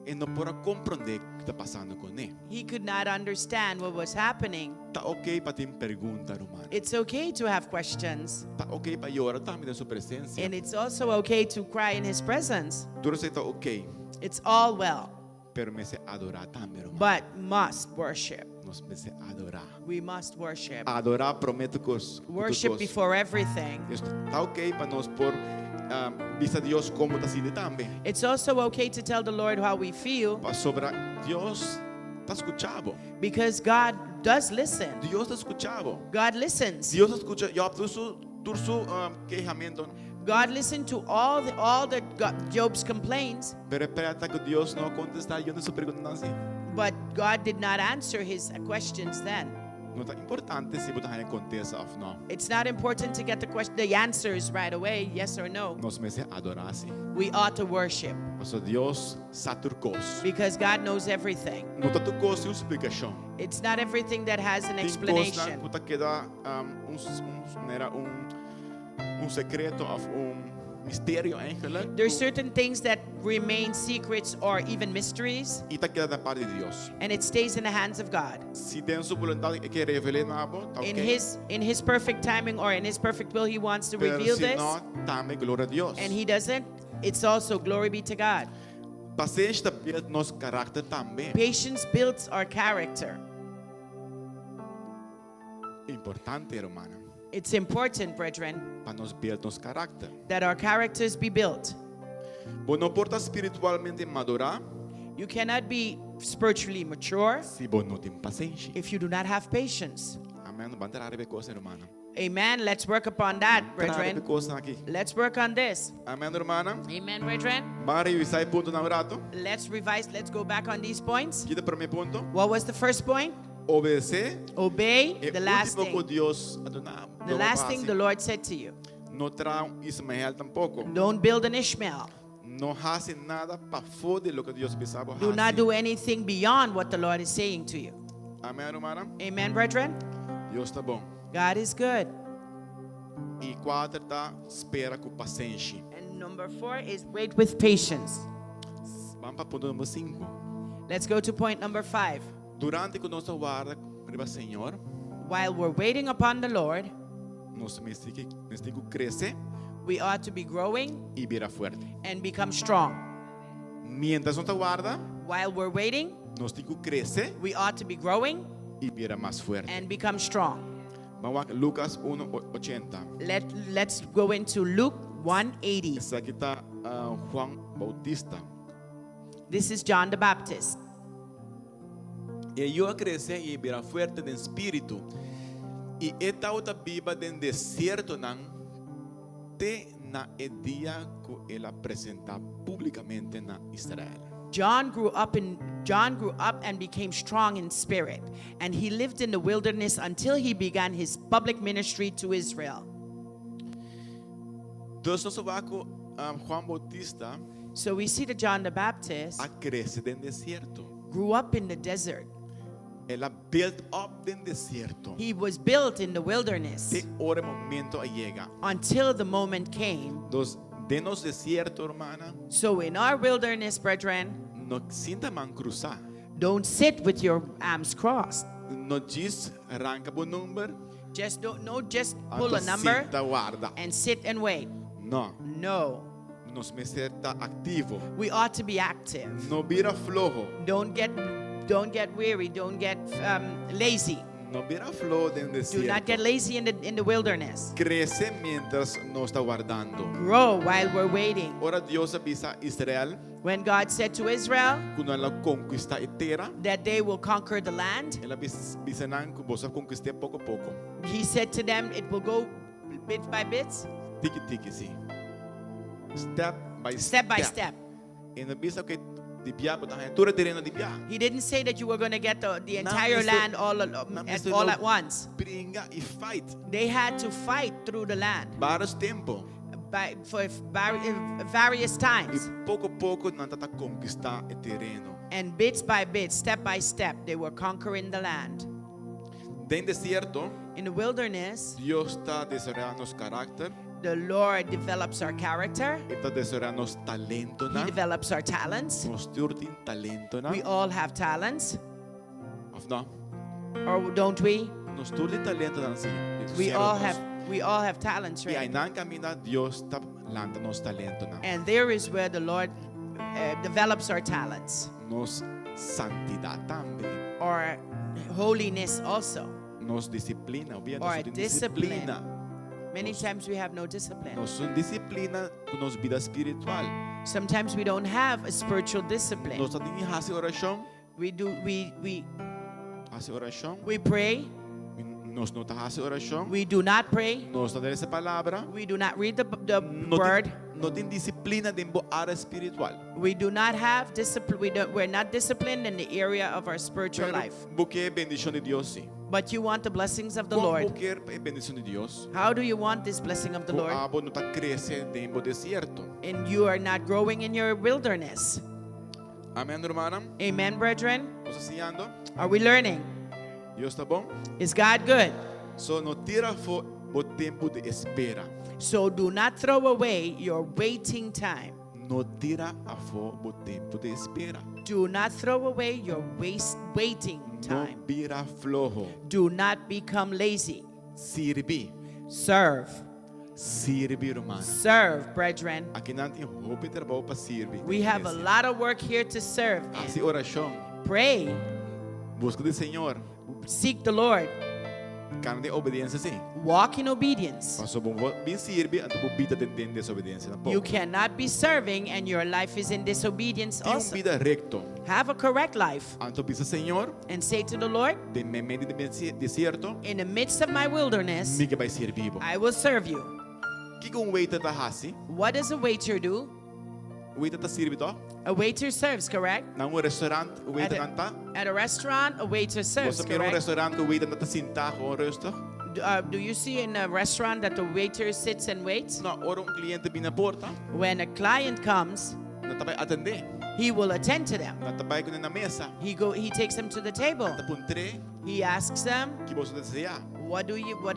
e no por a komprondé kiko ta pasando kuné. He could not understand what was happening. Ta oké pa tin pregunta, ruman. It's okay to have questions. Ta oké pa yora tambe den su presensia. And it's also okay to cry in his presence. Tur esei ta oké. It's all well. Pero mester adorá tambe, ruman. But must worship. Nos mester adorá. We must worship. Adorá promé tur kos. Worship before everything. Ta oké pa nos por bisa Dios kon bo ta sinti tambe. It's also okay to tell the Lord how we feel. Pasobra Dios ta skucha bo. Because God does listen. Dios ta skucha bo. God listens. Dios ta skucha Job tur su tur su kehamentonan. God listened to all the all the Job's complaints. Pero e preta ku Dios no a kontestá Job su preguntanan si. But God did not answer his questions then. No ta importante si bo ta haña kontesta òf no. It's not important to get the question, the answers right away, yes or no. Nos mester adorá si. We ought to worship. Pasobra Dios sa tur kos. Because God knows everything. No ta tur kos tin un splikashon. It's not everything that has an Tin kosnan explanation. ku ta keda un manera un un sekreto òf un misterio eigenlijk. There's certain things that remain secrets or even mysteries. I ta keda na parti di Dios. And it stays in the hands of God. Si den su boluntat e ke revel'é na bo, ta In oké. his in his perfect timing or in his perfect will he wants to Pero reveal si this. no, tambe gloria a Dios. And he doesn't, it's also glory be to God. Pasenshi ta build nos karakter tambe. Patience builds our character. Importante, rumannan. It's important, brethren. Pa nos build nos karakter. That our characters be built. Bo no por ta spiritualmente madurá. You cannot be spiritually mature. Si bo no tin pasenshi. If you do not have patience. Amen. Ban traha riba e kos, rumannan. Amen. Let's work upon that, Traha riba brethren. e kosnan aki. Let's work on this. Amen, rumannan. Amen, brethren. Ban revisá e puntonan un rato. Let's revise. Let's go back on these points. Ki ta e promé punto? What was the first point? Obedesé. Obey E the last último ku thing. Dios a duna. The last thing the Lord said to you. No traha un Ismael tampoko. Don't build an Ishmael. No hasi nada pafó di loke Dios bisa bo Do not hasi. do anything beyond what the Lord is saying to you. Amen, rumannan. Amen, brethren. Dios ta bon. God is good. I kuater ta spera ku pasenshi. And number four is wait with patience. Ban pa punto number sinku. Let's go to point number five. Durante ku nos ta warda riba Señor, While we're waiting upon the Lord, nos mester mester ku krese we ought to be growing i bira fuerte. and become strong. Mientras nos ta warda, While we're waiting, nos tin ku krese we ought to be growing i bira mas fuerte. and become strong. Ban wak Lucas 1:80. Let, let's go into Luke 180. Esaki ta ah, Juan Bautista. This is John the Baptist. E yu a krese i bira fuerte den spiritu, i e tabata biba den desiertonan te na e dia ku el a presentá públikamente na Israel. John grew up in John grew up and became strong in spirit, and he lived in the wilderness until he began his public ministry to Israel. Dus nos ta wak ku Juan Bautista So we see that John the Baptist a krese den desierto. grew up in the desert. El a build up den desierto. He was built in the wilderness Te ora e momento a yega. until the moment came. Dus Den nos desierto, ruman, So in our wilderness, brethren, no sinta man krusá. Don't sit with your arms crossed. No djis ranka bo number, Just don't no just pull a anto number sinta warda. And sit and wait. No, No. nos mester ta aktivo. We ought to be active. No bira floho. Don't get weary, don't get lazy. No bira floho den Do not get desierto. Lazy in the wilderness. Krese mientras nos ta wardando. Grow while we're waiting. Ora Dios a bisa Israel When God said to Israel ku nan lo konkistá e tera, that they will conquer the land, el a bisa nan ku boso lo konkist'é poko poko. He said to them, it will go bit by bit, Tiki tiki, si. Step by step by step. E no a bisa ku di bia, bo ta tur tereno di bia. He didn't say that you were going to get the entire Mr. land all, Nan mester all no at once. Bringa i fight. They had to fight through the land Vários tempu. for various I times. poko poko nan tabata konkistá e tereno. And bits by bit, step by step, they were conquering the land. Den desierto, In the wilderness, Dios ta desaroyando nos karakter, the Lord develops our character. E ta desaroyando nos talento, He no? develops our talents. Nos tur tin talento, no? We all have talents, Òf no? Or don't we? Nos tur tin talento, no? Si. We all have talents, I right? einan kaminda Dios ta lanta nos talento, no? And there is where the Lord develops our talents, Nos santidat tambe. Our holiness also. Nos disiplina, obviamente, Our nos tin discipline. disiplina. Many times we have no discipline. Nos no tin disiplina ku nos bida spiritual. Sometimes we don't have a spiritual discipline. Nos tin hasi orashon, We do we hasi orashon. We pray. Nos no ta hasi orashon. We do not pray. Nos no ta lesa palabra. We do not read the No word. Tin, no tin disiplina den bo área spiritual. We do not have discipline. We're not disciplined in the area of our spiritual Pero life. Bo ke bendishon di Dios, si. But you want the blessings of the Kon Lord. bo ke bendishon di Dios? How do you want this blessing of the Ku Lord? Abo no ta krese den bo desierto. And you are not growing in your wilderness. Amèn, ruman? Amen, brethren. Nos ta siñando? Are we learning? Dios ta bon? Is God good? So no tira afó bo tempu di espera. So do not throw away your waiting time. No tira afó bo tempu di espera. Do not throw away your waste waiting No time. Bira floho. Do not become lazy. Sirbi. Serve. Sirbi, ruman. Serve, brethren. Akinan tin hopi trabou pa sirbi. We have a lot of work here to serve in. Hasi orashon. Pray. Buska di Señor. Seek the Lord. Kana den obediensia, si. Walk in obedience. Paso bo no bin sirbi, anto bo bida ta den desobedensia. You cannot be serving and your life is in disobedience Tin un also. Bida rekto. Have a correct life Anto bisa Señor, and say to the Lord, den meimei di desierto, "In the midst of my wilderness, mi ke bai sirbi bo. I will serve you." Kiko un waiter ta hasi? What does a waiter do? Waiter ta sirbi, toch? A waiter serves, correct? Na un restaurant, waiter At nan ta. At a restaurant, a waiter serves, Bo sa mira un correct? restaurant ku waiter nan ta sinta gewoon rustig? Do you see in a restaurant that the waiter sits and waits? No, ora un kliente bin na porta, When a client comes, nan ta bai atendé. He will attend to them. Nan ta bai kuné na mesa. He takes them to the table. Ta puntr'é He asks them, kiko boso ta deseá. What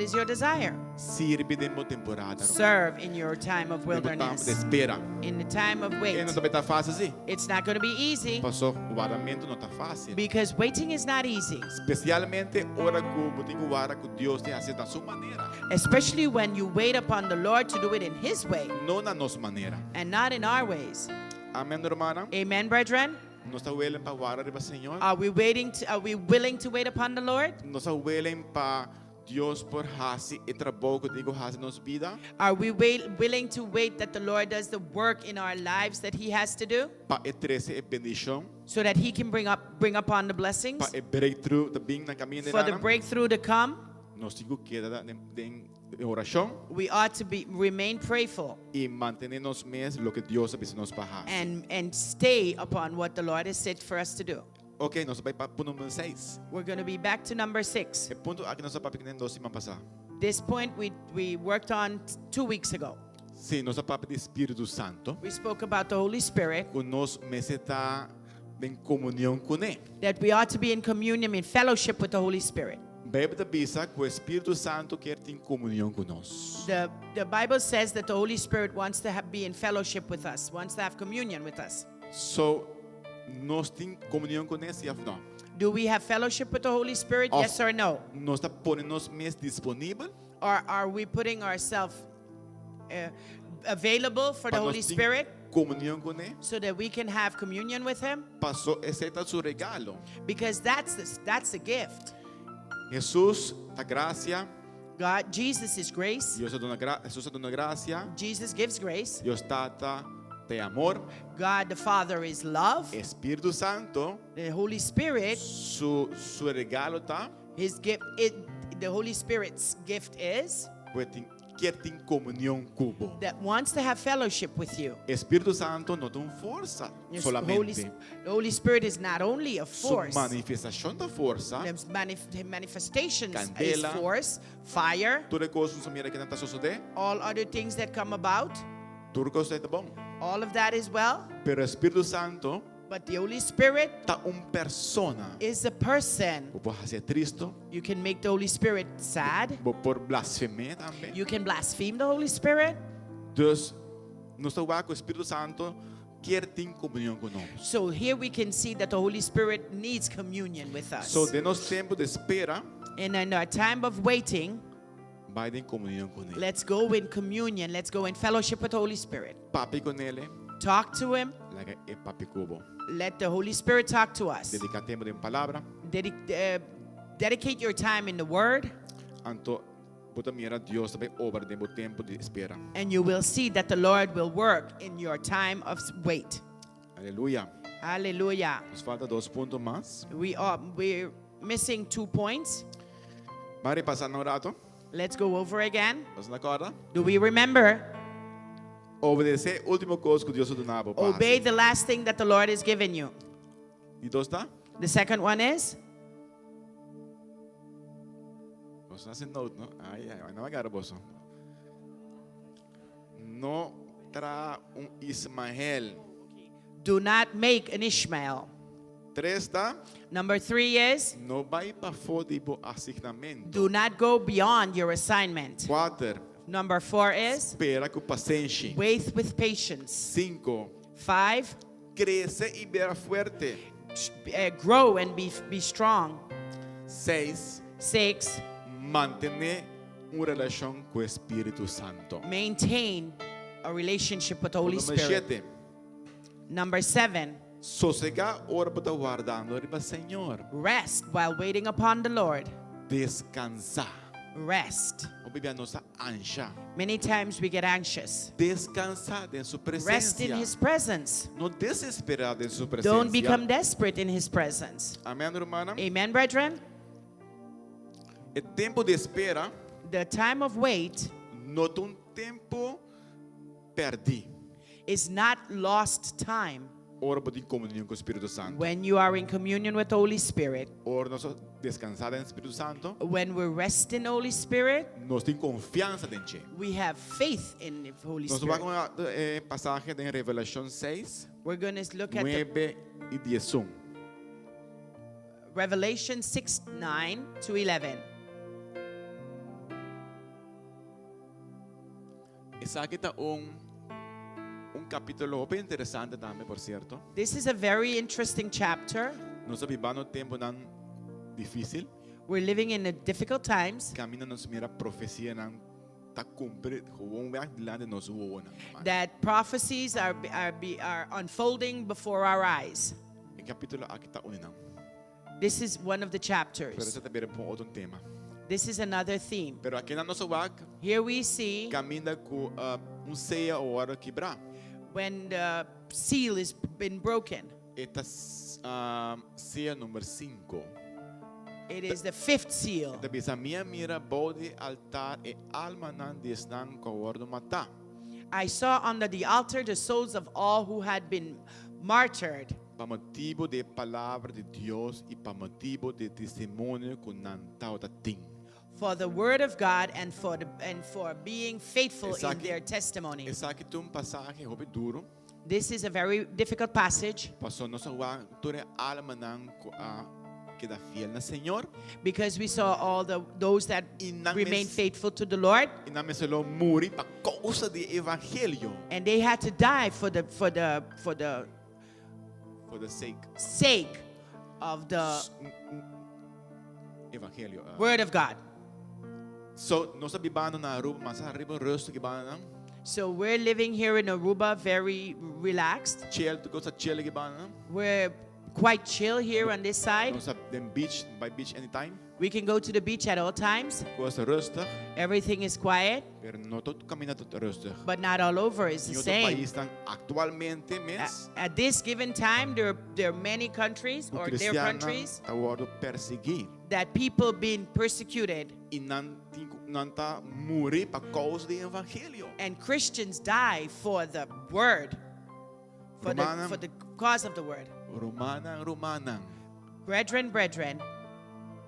is your desire?" Sirbi den bo temporada. Serve in your time of Den bo tempu di wilderness. espera. In the time of E wait. no ta fásil, si. It's not going to be easy Paso wardamentu no ta fásil. Because waiting is not easy. Spesialmente ora ku bo tin ku warda ku Dios ta hasi na su manera. Especially when you wait upon the Lord to do it in His way No na nos manera. And not in our ways. Amèn, ruman. Amen, brethren? Nos ta willing pa warda riba Señor. Are we willing to wait upon the Lord? Nos ta willing pa Dios por hasi e trabou ku tin ku hasi den nos bida. Are we willing to wait that the Lord does the work in our lives that He has to do Pa e trese e bendishon. So that He can bring upon the blessings Pa e breakthrough ta bin na kaminda. For the breakthrough to come? Nos tin ku keda den orashon We ought to be remain prayerful i mantené nos mes loke Dios a bisa nos pa hasi. and stay upon what the Lord has said for us to do. Ok, nos ta bai pa punto number 6. We're going to be back to number 6. E punto aki nos a papia 2 siman pasá. This point we worked on 2 weeks ago. Si, nos a papia di Spiritu Santu. We spoke about the Holy Spirit, Ku nos mester ta den komunion kuné. That we ought to be in communion, in fellowship with the Holy Spirit. Beibel ta bisa ku Spiritu Santu ke tin komunion ku nos. The Bible says that the Holy Spirit wants to have, be in fellowship with us, wants to have communion with us. So, nos tin komunion kuné, sí òf nò? Do we have fellowship with the Holy Spirit? Òf Yes or no? Nos ta pone nos mes disponibel Or are we putting ourselves available for the pa nos Holy tin Spirit komunion kuné? so that we can have communion with Him? Paso esei ta su regalo. Because that's a gift. Hesus ta grasia. God, Jesus is grace. Dios a duna gra Hesus a duna grasia. Jesus gives grace. Dios Tata ta amor. God the Father is love. Spiritu Santu The Holy Spirit, su su regalo ta his gift, it, the Holy Spirit's gift is ku e tin ke tin komunion ku bo. that wants to have fellowship with you. Spiritu Santu no ta un forsa Holy, solamente. The Holy Spirit is not only a Su force. manifestashon ta forsa. The manifestations is Kandela. force, fire, Tur kos ku mira ku ta sosodé, all other things that come about, tur kos ta bon. all of that as well. Pero Spiritu Santu But the Holy Spirit ta un persona. is a person. Bo por hasié tristu, You can make the Holy Spirit sad. bo por blasfem'é tambe. You can blaspheme the Holy Spirit. Dus, nos ta wak ku Spiritu Santu ke tin komunion ku nos. So here we can see that the Holy Spirit needs communion with us. So, den nos tempu di espera, And in our time of waiting, bai den komunion kuné. let's go in communion. Let's go in fellowship with the Holy Spirit. Papia kuné, Talk to Him. laga e papia ku bo. Let the Holy Spirit talk to us. Dediká tempu den palabra. Dedicate your time in the Word, Anto, bo ta mira Dios ta bai obra den bo tempu di espera. and you will see that the Lord will work in your time of wait. Aleluya. Hallelujah. Nos falta dos punto mas. We're missing 2 points. Ban repasá un ratu. Let's go over again. Boso ta kòrda? Do we remember? Obedesé último kos ku Dios a duna bo. Obey the last thing that the Lord has given you. Di dos ta? The second one is? Boso a hasi note, no? Ai, ai, no a gara boso. No traha un Ismael. Do not make an Ishmael. Tres ta? Number 3 is? No bai pafó di bo asignamentu. Do not go beyond your assignment. Kuater. Number 4 is? Spera ku pasenshi. Wait with patience. 5. 5. Krese i bira fuerte. Grow and be strong. 6. 6. Mantené un relashon ku Spiritu Santu. Maintain a relationship with the Holy Number Spirit. 7. Number 7. Sosegá ora bo ta wardando riba Señor. Rest while waiting upon the Lord. Deskansá. Rest. Hopi bia nos ta ansha. Many times we get anxious. Deskansá den su Rest in presensia. His presence. No desesperá den su presensia. Don't become desperate in His presence. Amèn, rumannan? Amen, brethren? E tempu di espera The time of wait no ta un tempu pèrdí. is not lost time. Ora bo tin komunion ku Spiritu Santu. When you are in communion with the Holy Spirit, Ora nos deskansá den Spiritu Santu, when we rest in the Holy Spirit, nos tin konfiansa den dje. we have faith in the Holy Nos Spirit. bai ku e pasahe den Revelashon 6, We're going to look at the 9 i 11. Revelation 6, 9 to 11. Esaki ta un un kapítulo hopi interesante tambe, por sierto. This is a very interesting chapter. Nos ta bibando tempunan difísil. We're living in a difficult times. Kaminda nos mira profesianan ta kumpli gewoon weg dilanti nos wowonan. That prophecies are unfolding before our eyes. E kapítulo aki ta un di nan. This is one of the Pero chapters. esei ta bira pa otro tema. This is another theme. Pero akinan nos ta wak Here we see kaminda ku uh, un seyo a wòrdu kibrá. when the seal has been broken. E ta uh, seyo number 5. It is the fifth seal. Ta bisa mi a mira bou di altar e almanan di esnan ku a wòrdu matá. I saw under the altar the souls of all who had been martyred Pa motibu di e palabra di Dios i pa motibu di e testimonio ku nan tabatin. for the word of God and for being faithful in Esaki- their testimony. Esaki ta un pasahe hopi duru. This is a very difficult passage. Paso nos a wak tur e almanan ku a. keda fiel na Señor. Because we saw all the those that I nan remained mes- faithful to the Lord I nan mester lo muri pa kousa di e evangelio. and they had to die for the for the for the For the sake. sake of the Evangelio. ah. word of God. So, nos ta bibando na Aruba, mas ariba rustig banda. So we're living here in Aruba very relaxed. Chill, tur kos ta chill aki banda. We're quite chill here on this side. Nos ta den beach, bai beach anytime. We can go to the beach at all times. Kos ta rustig, Everything is quiet, pero no tur kaminda ta rustig. but not all over is the Den otro same. paisnan aktualmente At, mes, at this given time, there, there are many countries, or their kristiannan countries, ta wòrdu persiguí. that people being persecuted I nan tin ku nan ta muri pa kousa di evangelio. and Christians die for the word, for the, Rumannan, for the cause of the word. Rumannan, rumannan. Brethren, brethren,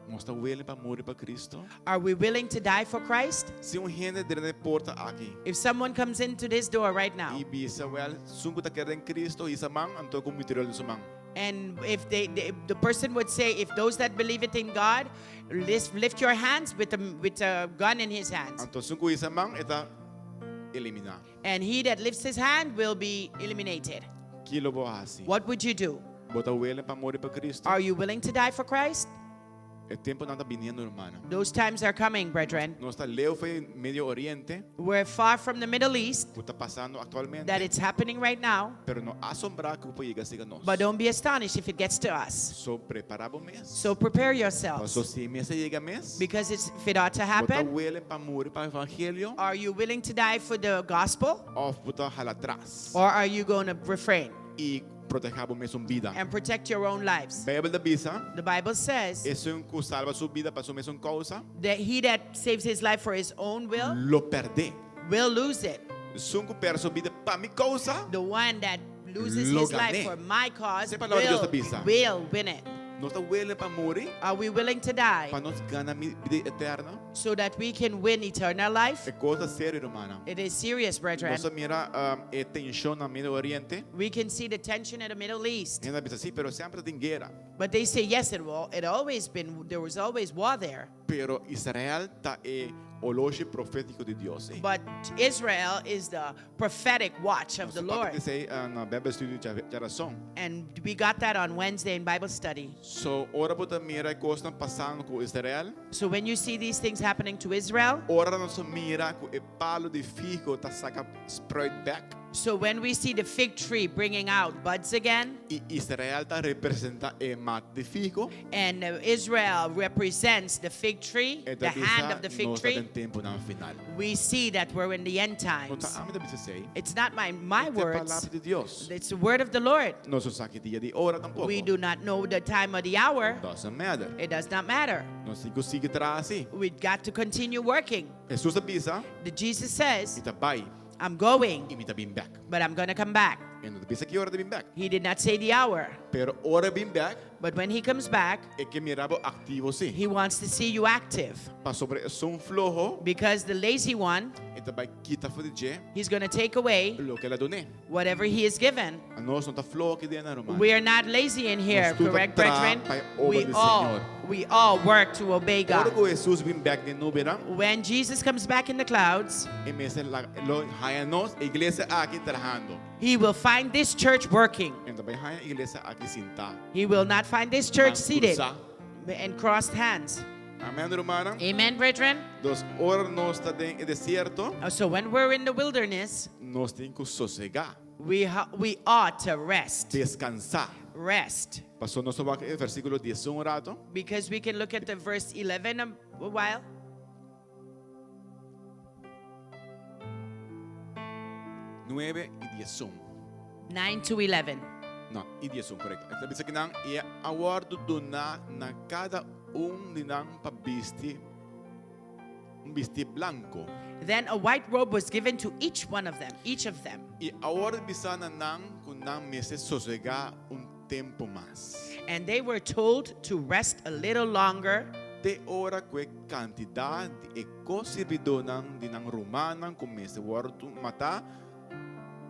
Nos ta willing pa muri pa Cristo? are we willing to die for Christ? Si un hende drenta e porta aki If someone comes into this door right now i bisa, wel, esun ku ta kere den Cristo, hisa man, anto ku mitriol den su man. and if they, they the person would say, if those that believe it in God, lift, lift your hands with a, with a gun in his hands. Anto esun ku hisa man, e ta eliminá. And he that lifts his hand will be eliminated. Ki lo bo hasi? What would you do? Bo ta willing pa muri pa Cristo? Are you willing to die for Christ? E temponan ta biniendo, rumannan. Those times are coming, brethren. Nos ta leu for di Medio Oriente, We're far from the Middle East, ku ta pasando aktualmente. that it's happening right now, Pero no asombrá ku por yega serka nos. but don't be astonished if it gets to us. So prepará bo mes. So prepare yourselves, Paso si mester yega mes, because it's, if it ought to bo ta happen, willing pa muri pa evangelio, are you willing to die for the gospel, òf bo ta hala atras or are you going to refrain i protehá bo mesun bida. and protect your own lives? Beibel ta bisa, The Bible says esun ku salba su bida pa su mesun kousa, that he that saves his life for his own will lo pèrdè. will lose it. Esun ku pèrdè su bida pa mi kousa, The one that loses Lo his life gan'é. for my cause E palabra di Dios will, ta bisa. will win it. Nos ta willing pa muri Are we willing to die pa nos gana bida eterno? so that we can win eternal life? E kos ta serio, rumannan. It is serious, brethren. Nos a mira um, e tenshon na Medio Oriente. We can see the tension in the Middle East. Hende ta bisa sí, pero semper tin guera. But they say, yes, it will. It always been, there was always war there. Pero Israel ta e oloshi profétiko di Dios. Eh? But Israel is the prophetic watch of the Lord. Esei na Bible Studio djarason. And we got that on Wednesday in Bible study. So ora bo ta mira e kosnan pasando ku Israel, So when you see these things happening to Israel, ora nos mira ku e palu di figo ta saka spruit bèk so when we see the fig tree bringing out buds again, i Israel ta representá e mata di figo, and uh, Israel represents the fig tree, e the ta hand bisa of the fig nos ta tree, den temponan final. we see that we're in the end No ta times. ami ta bisa esei. It's not my, my E words, palabra di Dios. it's the word of the Lord. Nos no sa ki dia ni ora tampoko. We do not know the time or the hour. Doesn't matter. It does not matter. Nos tin ku sigui traha sí. We've got to continue working. Jesus a bisa, The Jesus says, Mi ta bai I'm going, i mi ta bin bèk. but I'm going to come back. E no ta bisa ki ora e ta bin bèk. He did not say the hour, Pero ora e bin bèk, but when he comes back, e ke mira bo aktivo sí. he wants to see you active Pasobra esun floho, because the lazy one, e ta bai kita for di dje he's going to take away loke el a dun'é. whatever he is given. Nos no ta floho aki den, ruman. We are not lazy in here, Nos tur ta correct, traha brethren? pa obra We di all, Señor. we all work to obey Ora God. ku Jesus bin bèk den nubenan, When Jesus comes back in the clouds, e mester lo haña nos, iglesia aki trahando. he will find this church working. E no ta bai haña iglesia aki sintá. He will not find this church Man seated krusá. and crossed hands. Amèn, rumannan? Amen, brethren? Dus ora nos ta den e desierto, Uh, So when we're in the wilderness, nos tin ku sosegá, we, ha- we ought to rest. deskansá. Rest. Paso nos ta wak e versíkulo 11 un ratu. Because we can look at the verse 11 a a while. 9 i 11. 9 to 11. No, i 11, korekto. E ta bisa ku nan, i a wòrdu duná na kada un di nan pa bisti un bistí blanku. Then a white robe was given to each one of them, each of them. I a wòrdu bisá na nan ku nan mester sosegá un tempu mas. And they were told to rest a little longer Te ora ku e kantidat di e ko-sirbidónan di nan rumannan ku mester wòrdu matá,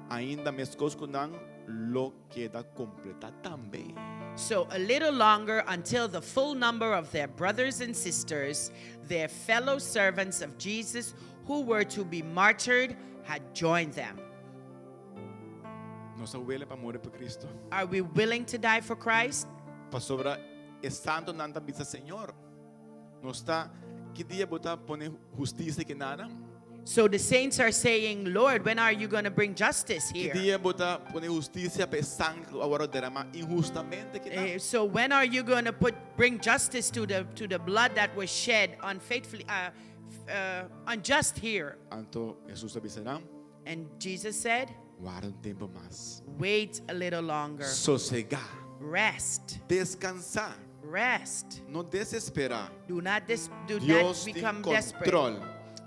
ainda meskos ku nan. lo keda kompletá tambe. So a little longer until the full number of their brothers and sisters, their fellow servants of Jesus who were to be martyred, had joined them. Nos ta willing pa muri pa Kristu. Are we willing to die for Christ? Pasobra e santonan ta bisa Señor. Nos ta ki dia bo ta pone hustisia akinan? So the saints are saying, Lord, when are you going to bring justice Ki here? dia bo ta pone hustisia pa e sanger ku a wòrdu deramá inhustamente akinan? So when are you going to put bring justice to the blood that was shed unfaithfully, unjust here? Anto Hesus a bisa nan, And Jesus said, warda un tempu mas. Wait a little longer. Sosegá. Rest. Deskansá. Rest. No desesperá. Do not Dios tin become desperate. control.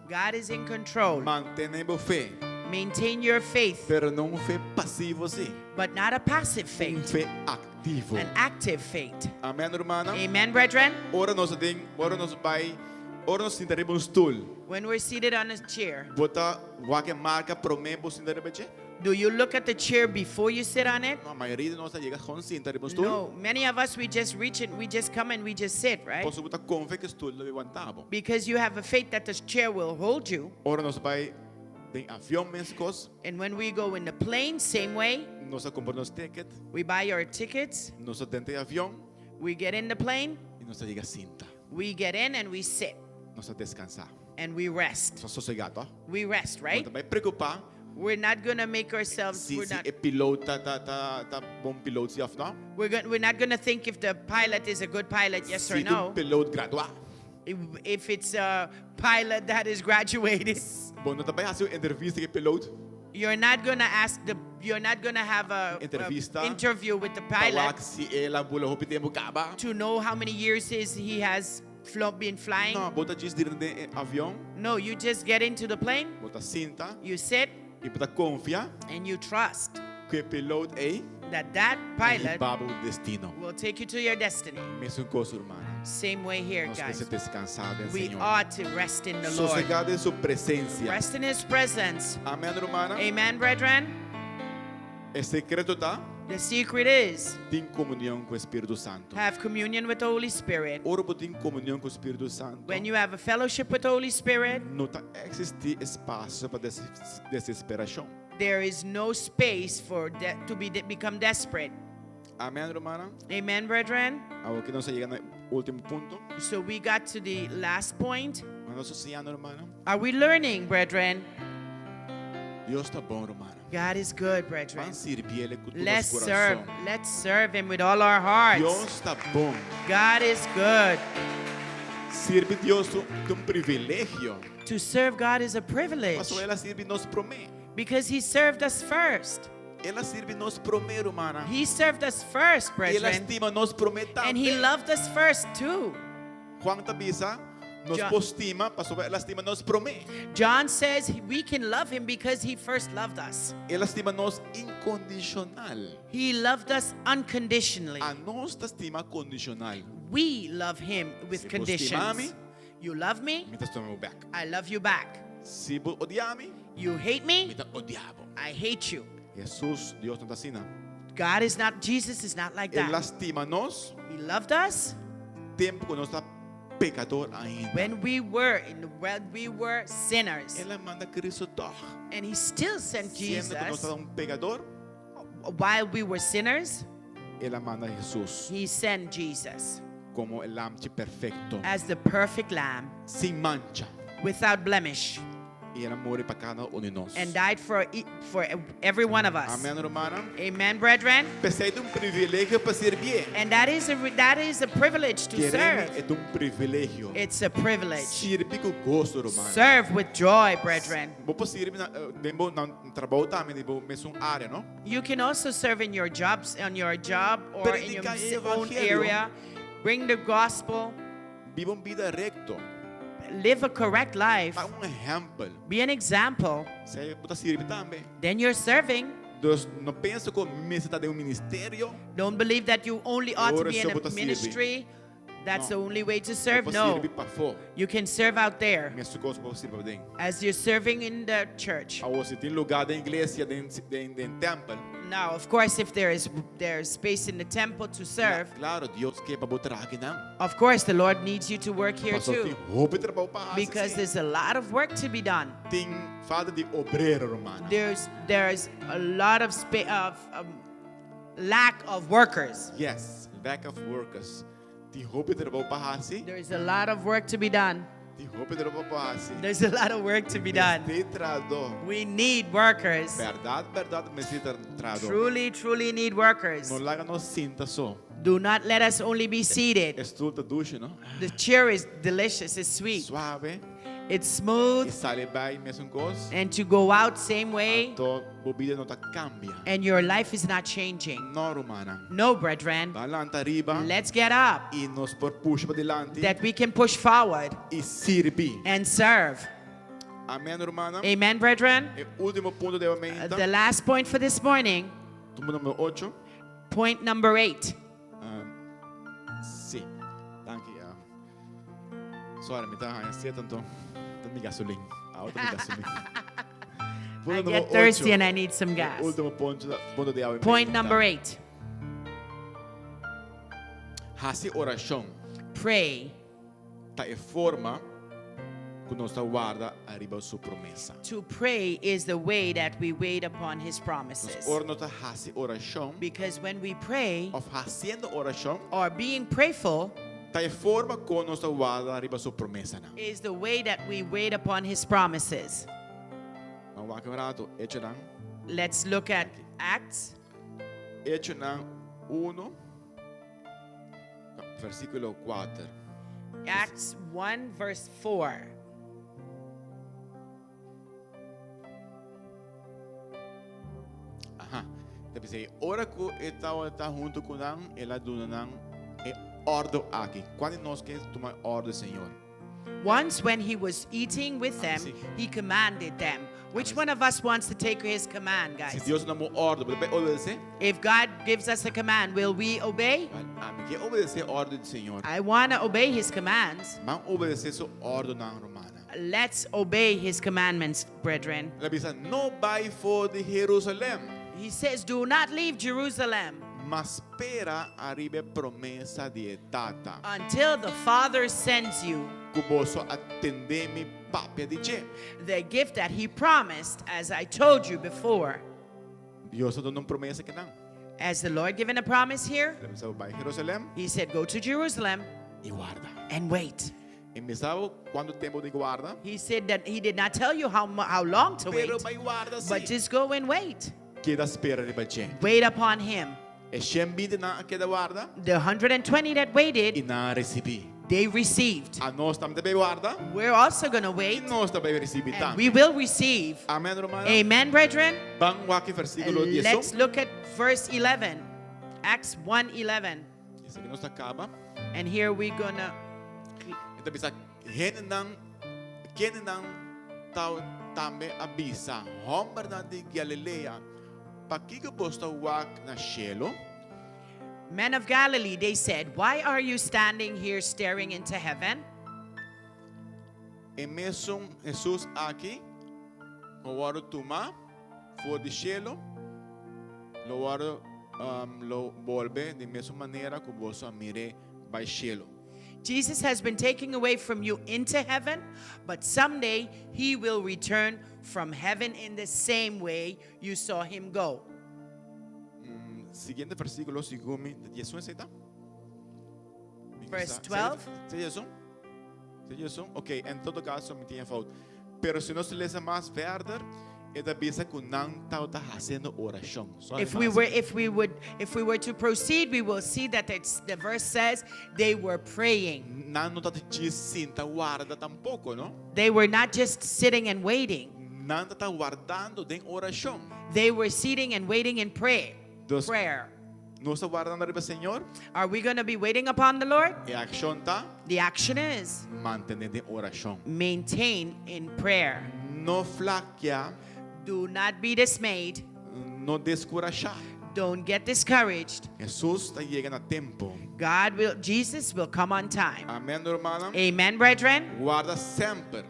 God is in control. Mantené bo fe, Maintain your faith, pero no un fe pasivo sí, but not a passive un faith, fe aktivo. an active faith. Amèn, ruman? Amen, brethren? Ora nos den, ora nos bai, ora nos sinta riba un stul. When we're seated on a chair, Bo ta wak e marka promé bo sinta riba dje? do you look at the chair before you sit on it? No, mayoria di nos ta yega gewoon sinta riba un stul. No, many of us, we just reach it, we just come and we just sit, right? Pasobra bo ta konfia ku e stul lo wanta bo. Because you have a faith that this chair will hold you. Ora nos bai den avion meskos, And when we go in the plane, same way, nos ta kumpra nos ticket, we buy our tickets, nos ta drenta avion we get in the plane, i nos ta yega sinta. we get in and we sit Nos ta deskansá. and we rest. Nos ta sosegá, no? We rest, right? No ta bai preokupá We're not gonna make ourselves. si We're si not. e piloto ta ta ta ta bon piloto sí òf no. We're not gonna think if the pilot is a good pilot, yes or Si ta no. un piloto graduá. If it's a pilot that is graduated, Bo no ta bai hasi un entrevista ku e piloto. you're not gonna ask the. You're not gonna have a Entrevista. interview with the pilot Pa si el a bula hopi tempu kaba. to know how many years is he has been flying. No, bo ta djis drenta avion, No, you just get into the plane, bo ta sinta you sit, i bo ta konfia and you trust ku e piloto ei that that pilot hiba bo destino. will take you to your destiny. Mesun kos, ruman. Same way here, Nos guys. mester deskansá den We Señor. ought to rest in the Lord. Sosegá den su presensia. Rest in His presence. Amèn, ruman? Amen, brethren. E sekreto ta The secret is tin komunion ku Spiritu Santu. have communion with the Holy Spirit. Ora bo tin komunion ku Spiritu Santu. When you have a fellowship with the Holy Spirit, No ta eksistí espasio pa des desesperashon. there is no space for to become desperate. Amèn, ruman? Amen, brethren. Awor ku nos a yega na último punto. So we got to the last point. Nos ta siñando, ruman. Are we learning, brethren? Dios ta bon, ruman. God is good, brethren. Ban sirbié ku tur Let's kurason. serve. Let's serve Him with all our hearts. Dios ta bon. God is good. Sirbi Dios ta un privilegio. To serve God is a privilege Pasobra el a sirbi nos promé. because He served us first. El a sirbi nos promé, ruman. He served us first, El a brethren. stima nos promé And He tambe. loved us first too. Juan ta bisa, nos por stima, pasobra el a stima nos promé. John says we can love Him because He first loved us. El a stima nos inkondishonal. He loved us unconditionally. Anos ta stima kondishonal. We love Him with Si bo conditions. stima mi, You love me, Mi ta stima bo bèk. I love you back. Si bo odia mi, You hate mi me, ta odia bo. I hate you. Hesus, Dios no ta asina. God is not, Jesus is not like El a that. stima nos He loved us tempu ku nos ta pekadó ainda. when we were in the world, we were sinners. El a manda Kristu toch. And He still sent Siendo ku nos Jesus ta un pekadó, while we were sinners. el a manda Hesus He sent Jesus komo e lamchi perfekto, as the perfect lamb sin mancha. without blemish I el a muri pa kada un di nos. and died for every one of us. Amèn, ruman? Amen, brethren. P'esei ta un privilegio pa sirbi. And that is a privilege to Kere serve. mi, ta un privilegio. It's a privilege. Sirbi ku goso, ruman. Serve with joy, brethren. Bo por sirbi na den bo na trabou tambe, den bo mesun área, no? You can also serve in your jobs, on your job or in your Prediká own evangelio. area. Bring the gospel. Biba un bida rekto. Live a correct life. Ta un ehèmpel. Be an example. Bo ta sirbi tambe. Then you're serving. Dus no pensa ku mester ta den un ministerio. Don't believe that you only ought to Ora be in so bo ta a sirbi. ministry. That's the No. only way to serve? Bo por No. sirbi pafó. You can serve out there Mesun kos bo por sirbi paden. as you're serving in the church. Awor si tin lugá den iglesia, den den den tèmpel. Now, of course, if there is there's space in the temple to serve, Klaro, Dios ke pa bo traha akinan. of course the Lord needs you to work here Pasobra too. tin hopi trabou pa hasi. Because there's a lot of work to be done. Tin falta di obrero, ruman. There's a lot of spa- of lack of workers. Yes, lack of workers. Tin hopi trabou pa hasi. There's a lot of work to be done. Tin hopi trabou pa hasi. There's a lot of work to be done. Mester trahadó. We need workers. Bèrdat, bèrdat, mester trahadó. Truly, truly need workers. No laga nos sinta so. Do not let us only be seated. E stul ta dushi, no? The chair is delicious, it's sweet, Suave. it's I smooth, sali bai mesun kos. and to go out same way, Anto bo bida no ta kambia. and your life is not changing. No, rumannan. No, brethren. Ban lanta riba. Let's get up I nos por pusha padilanti. that we can push forward I sirbi. and serve. Amèn, rumannan. Amen, brethren. E último punto di Uh, the last point for this morning, Punto number 8. point number 8. Si. Danki. Um, sorry, mi ta haña set anto. Ta mi gasolin. Awor ta mi gasolin. I get thirsty and I need some gas. Último punto, punto di awe. Point number 8. Hasi orashon. Pray. Ta e forma ku nos ta warda ariba su promesa. To pray is the way that we wait upon his promises. Ora nos ta hasi orashon, Because when we pray òf hasiendo orashon, or being prayerful ta e forma ku nos ta warda ariba su promesanan. is the way that we wait upon his promises. Ban wak un ratu, Echonan. Let's look at Acts. Echonan 1, versíkulo 4. Acts 1 verse 4. Aha. Ta bisa, ora ku e tabata huntu ku nan, el a duna nan e òrdu aki. Kua di nos ke tuma òrdu di Señor? Once when he was eating with them, sí. he commanded them. Which one of us wants to take his command, Si guys? Dios duna un òrdu, bo ta obedesé? If God gives us a command, will we obey? Ami ke obedesé òrdu di Señor. I want to obey his commands. Ban obedesé su òrdunan, rumannan. Let's obey his commandments, brethren. El a bisa, no bai for di Jerusalèm, He says, Do not leave Jerusalem ma spera ariba e promesa di e Tata. until the Father sends you Ku boso a tende mi papia di dje. the gift that he promised, as I told you before. Dios a duna un promesa akinan. As the Lord given a promise here, El a bisa bai Jerusalèm he said, Go to Jerusalem i warda. and wait. E no bisa bo kuantu tempu di warda. He said that he did not tell you how, how long to wait, Pero bai warda but si. just go and wait. Keda spera riba dje. Wait upon him. E 120 nan a keda warda The 120 that waited, i nan a risibí. they received. Anos tambe ta bai warda We're also going to i wait nos ta bai risibí and tambe. we will receive. Amèn, ruman. Amen, brethren. Ban wak versíkulo 10. Let's look at verse 11. Acts 1:11. Esaki nos ta kaba. And here we're going to E ta bisa hendenan kendenan tau tambe a bisa hòmbernan di Galilea pakiko boso ta wak na shelu? Men of Galilee, they said, Why are you standing here staring into heaven? E mesun Hesus aki ku a wòrdu tumá for di shelu lo wòrdu um, lo bolbe di mesun manera ku boso a mir'é bai shelu. Jesus has been taken away from you into heaven, but someday he will return from heaven in the same way you saw him go. Siguiente versíkulo, segun mi, 11 esei ta? Verse 12. Si 11? Si 11? Ok, en todo kaso mi tin fout. Pero si nos lesa mas verder, e ta bisa ku nan tabata hasiendo orashon. If we were if we would if we were to proceed, we will see that it's the verse says they were praying. Nan no tabata djis sinta warda tampoko, no? They were not just sitting and waiting. Nan tabata wardando den orashon. They were sitting and waiting in prayer. Dus- Prayer. Nos ta wardando riba Señor? Are we going to be waiting upon the Lord? E akshon ta The action is mantené den orashon. maintain in prayer. No flakia, Do not be dismayed. no deskurashá. Don't get discouraged. Hesus ta yega na tempu. God will, Jesus will come on time. Amèn, rumannan. Amen, brethren. Warda semper.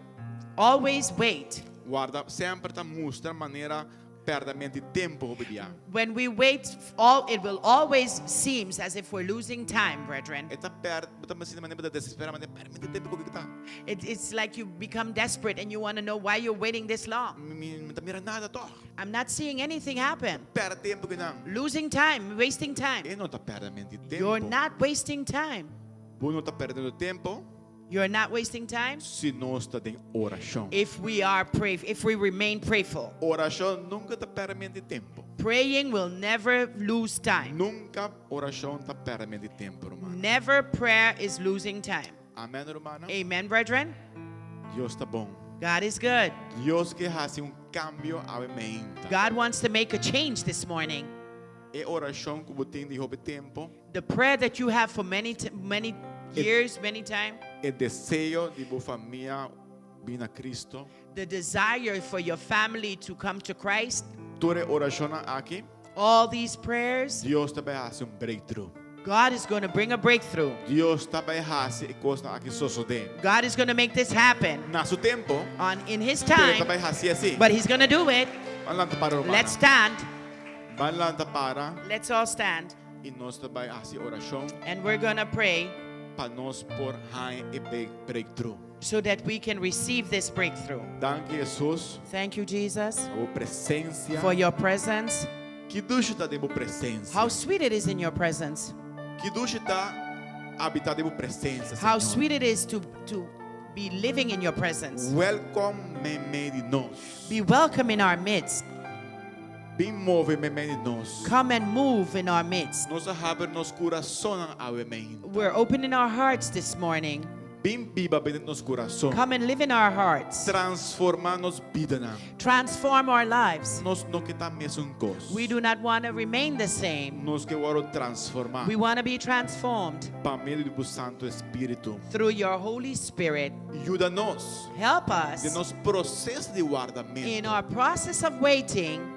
Always wait. Warda semper ta mustra manera pèrdèmentu di tempu hopi bia. When we wait, all it will always seems as if we're losing time, brethren. E ta pèr, bo ta sinti manera bo ta desesperá, manera pèrdèmentu di tempu ku ta. It's like you become desperate and you want to know why you're waiting this long. Mi no ta mira nada tòg. I'm not seeing anything happen. Pèrdè tempu akinan. Losing time, wasting time. E no ta pèrdèmentu di tempu. You're not wasting time. Bo no ta pèrdiendo tempu You're not wasting time si nos ta den orashon. if we are pray, if we remain prayerful. Orashon nunka ta pèrdèmentu di tempu. Praying will never lose time. Nunka orashon ta pèrdèmentu di tempu, ruman. Never prayer is losing time. Amèn, ruman. Amen, brethren. Dios ta bon. God is good. Dios ke hasi un kambio awe mainta. God wants to make a change this morning. E orashon ku bo tin di hopi tempu, The prayer that you have for many many years, many time, e deseo di bo famia bin na Kristu. the desire for your family to come to Christ, Tur e orashonnan aki, all these prayers, Dios ta bai hasi un breakthrough. God is going to bring a breakthrough. Dios ta bai hasi e kosnan aki sosodé. God is going to make this happen Na su tempu, on in his pero time, ta bai hasi asina. but he's going to do it. Ban lanta para, ruman. Let's stand. Ban lanta para Let's all stand. i nos ta bai hasi orashon And we're going to pray pa nos por haña e breakthrough. so that we can receive this breakthrough. Danki Hesus Thank you, Jesus, pa bo presensia. for your presence. Ki dushi ta den bo presensia. How sweet it is in your presence. Ki dushi ta habitá den bo presensia, How Señor. sweet it is to be living in your presence. Welcome meimei di nos. Be welcome in our midst. Bin move meimei di nos. Come and move in our midst. Nos a habri nos kurasonnan awe mainta. We're opening our hearts this morning. Bin biba den nos kurason. Come and live in our hearts. Transformá nos bidanan. Transform our lives. Nos no ke ta mesun kos. We do not want to remain the same. Nos ke wòrdu transformá. We want to be transformed Pa medio di bo Santu Spiritu. through your Holy Spirit. Yuda nos. Help us Den nos proseso di wardamentu. in our process of waiting.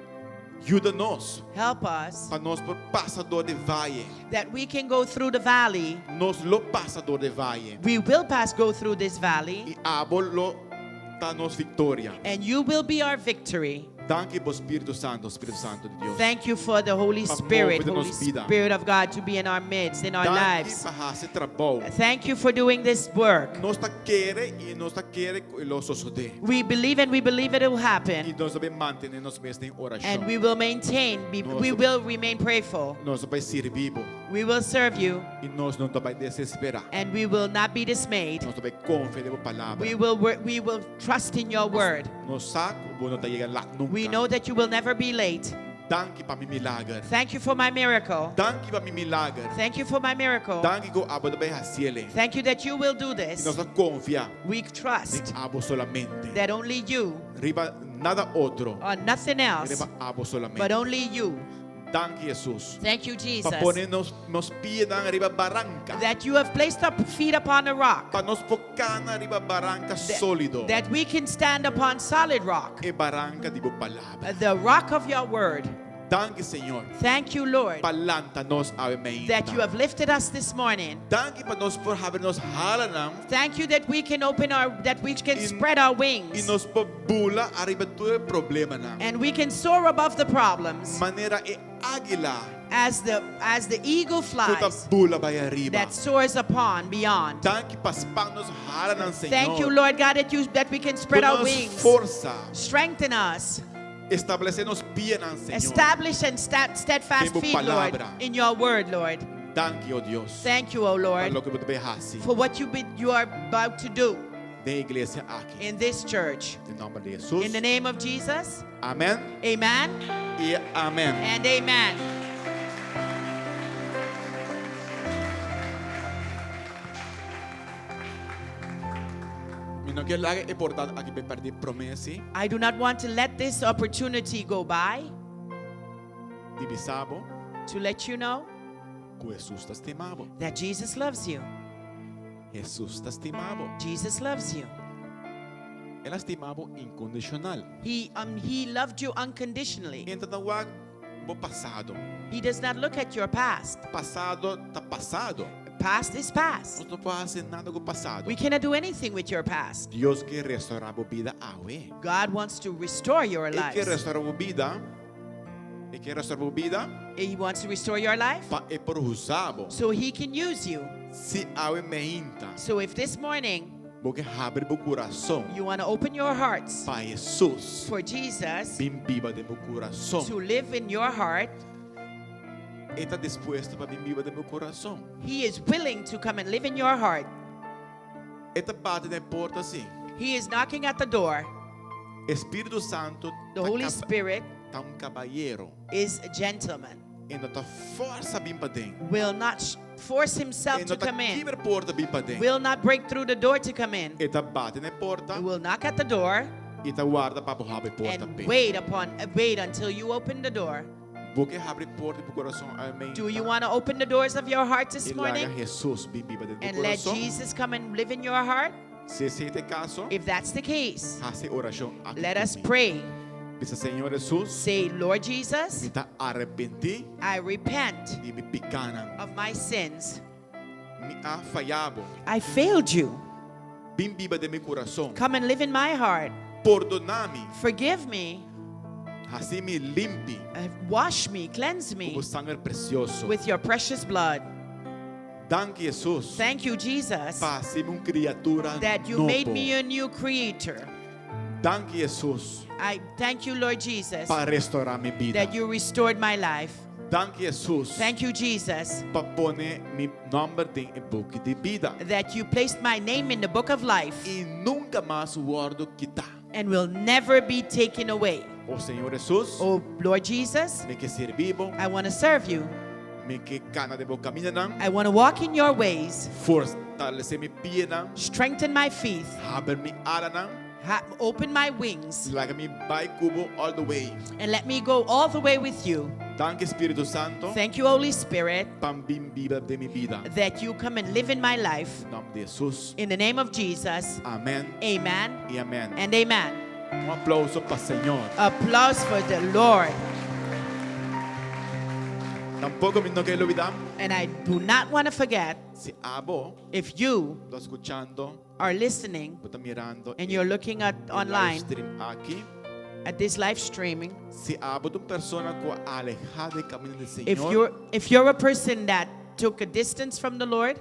Yuda nos. Help us Pa nos por pasa dor di vaye. that we can go through the valley. Nos lo pasa dor di vaye. We will pass go through this valley I abo lo ta nos viktoria. and you will be our victory. Danki pa Spiritu Santu, Spiritu Santu di Dios. Thank you for the Holy Pa Spirit, move den Holy nos bida. Spirit of God to be in our midst, in our Danki lives. pa hasi e trabou. Thank you for doing this work. Nos ta kere i nos ta kere ku lo sosodé. We believe and we believe it will I happen. nos ta bai mantené nos mes den orashon. And we will maintain, Nos- we will remain prayerful. Nos ta bai sirbi bo. We will serve you I nos no ta bai desesperá. and we will not be dismayed. Nos ta bai konfia den bo palabra. We will trust in your word. Nos sa ku bo no ta yega lat nunka. We know that you will never be late. Danki pa mi milager. Thank you for my miracle. Danki pa mi milager. Thank you for my miracle. Danki ku abo ta bai hasié. Thank you that you will do I this. nos ta konfia We trust den abo solamente. that only you Riba nada otro. or nothing else, Riba abo solamente. but only you. Danki Hesus. Thank you, Pa Jesus, pone nos nos pianan riba baranka. that you have placed our feet upon a rock, Pa nos por kana riba baranka sólido. that we can stand upon solid rock, E baranka di bo palabra. the rock of your word. Danki Señor. Thank you, Lord, Pa lanta nos awe mainta. that you have lifted us this morning. Danki pa nos por habri nos halanan Thank you that we can open our, that we can I- spread our i wings nos por bula ariba tur e problemanan. and we can soar above the problems Manera e águila as the eagle ku ta flies bula bai ariba. that soars upon beyond. Danki pa span nos halanan, Señor. Thank you, Lord God, that we can spread our Duna nos wings. forsa. Strengthen us. Establesé nos pianan, Señor. Establish and steadfast Den bo feet, Lord, palabra. in your word, Lord. Danki, o Dios. Thank you, O Pa Lord, loke bo ta bai hasi for what you are about to do den e iglesia aki. in this church. Den nòmber di Hesus. In the name of Jesus, Amèn amen i amèn. and amen. Mi no ke laga e oportunidat aki bai pèrdí promé si I do not want to let this opportunity go by di bisa bo to let you know ku Hesus ta stima bo. that Jesus loves you. Hesus ta stima bo. Jesus loves you. El a stima bo inkondishonal. He loved you unconditionally. E no ta wak bo pasado. He does not look at your past. Pasado ta pasado. Past is past. Nos no por hasi nada ku pasado. We cannot do anything with your past. Dios ke restourá bo bida awe. God wants to restore your E ke lives. restourá bo bida. E ke restourá bo bida He wants to restore your life pa e por usa bo. so he can use you. Si awe mainta, So if this morning bo ke habri bo kurason you want to open your hearts pa Jesus for Jesus bin biba den bo kurason. to live in your heart, E ta dispuesto pa bin biba den bo kurason. he is willing to come and live in your heart. E ta bati na porta asina. He is knocking at the door. Spiritu Santu The Holy Spirit ta un kabayero. is a gentleman, E no ta forsa bin paden. will not force himself E to no ta come in, kibra porta bin paden. will not break through the door to come in. E ta bati na porta He will knock at the door i ta warda pa bo habri porta and p'e. wait until you open the door. Bo ke habri porta di bo kurason awe mainta. Do you want to open the doors of your heart this I laga morning Jesus bin biba den and let kurason? Jesus come and live in your heart? Si esei ta e kaso, If that's the case, hasi orashon aki let us ku mi. pray. Bisa Señor Jesus, Say, Lord mi Jesus, ta arepentí I repent di mi pikánan. of my sins. Mi a faya bo. I failed you. Bin biba den mi kurason. Come and live in my heart. Pordoná mi. Forgive me. Hasi mi limpi. Wash me, cleanse me Ku bo sanger presioso. with your precious blood. Danki Jesus. Thank you, Jesus, Pa hasi mi un kriatura that you nobo. made me a new creator. Danki Jesus I thank you, Lord Jesus, pa restourá mi bida. that you restored my life. Danki Jesus Thank you, Jesus, pa pone mi nòmber den e buki di bida. that you placed my name in the book of life I nunka mas wòrdu kitá. and will never be taken away. O Señor Jesus, Oh, Lord Jesus, mi ke sirbi bo, I want to serve you. mi ke kana den bo kamindanan, I want to walk in your ways, fortalesé mi pianan, strengthen my feet, habri mi alanan, open my wings, laga mi bai ku bo all the way. and let me go all the way with you. Danki Spiritu Santu, Thank you, Holy Spirit, pa bin biba den mi bida. that you come and live in my life. Na nòmber di Jesus. In the name of Jesus, Amèn amen i amèn. and amen. Un aplouso pa Señor. Applause for the Lord. Tampoko mi no ke lubidá. And I do not want to forget Si abo if you ta skuchando, are listening bo ta mirando and you're looking at e online live stream aki. at this live streaming. Si abo ta un persona ku a alehá di e kaminda di If Señor, you're a person that took a distance from the Lord,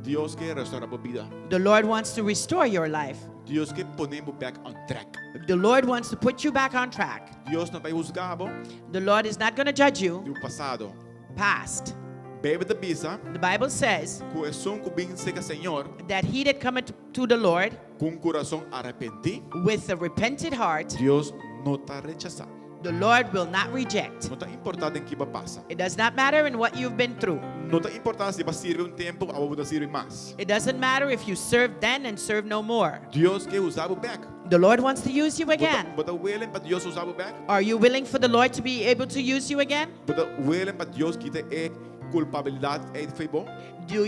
Dios ke restourá bo bida. the Lord wants to restore your life. Dios ke pone bo back on track. The Lord wants to put you back on track. Dios no ta bai husga bo The Lord is not going to judge you di pasado. past. Beibel ta bisa The Bible says ku esun ku bin serka Señor that he that cometh to the Lord ku un kurason arepentí, with a repentant heart, Dios no ta rechasá. the Lord will not reject. No ta importá den ki bo a pasa. It does not matter in what you've been through. No ta importá si bo a sirbi un tempu, awor bo no ta sirbi mas. It doesn't matter if you served then and serve no more. Dios ke usa bo bèk. The Lord wants to use you again. Bo ta willing pa Dios usa bo bèk? Are you willing for the Lord to be able to use you again? Bo ta willing pa Dios kita e kulpabilidat ei fo'i bo?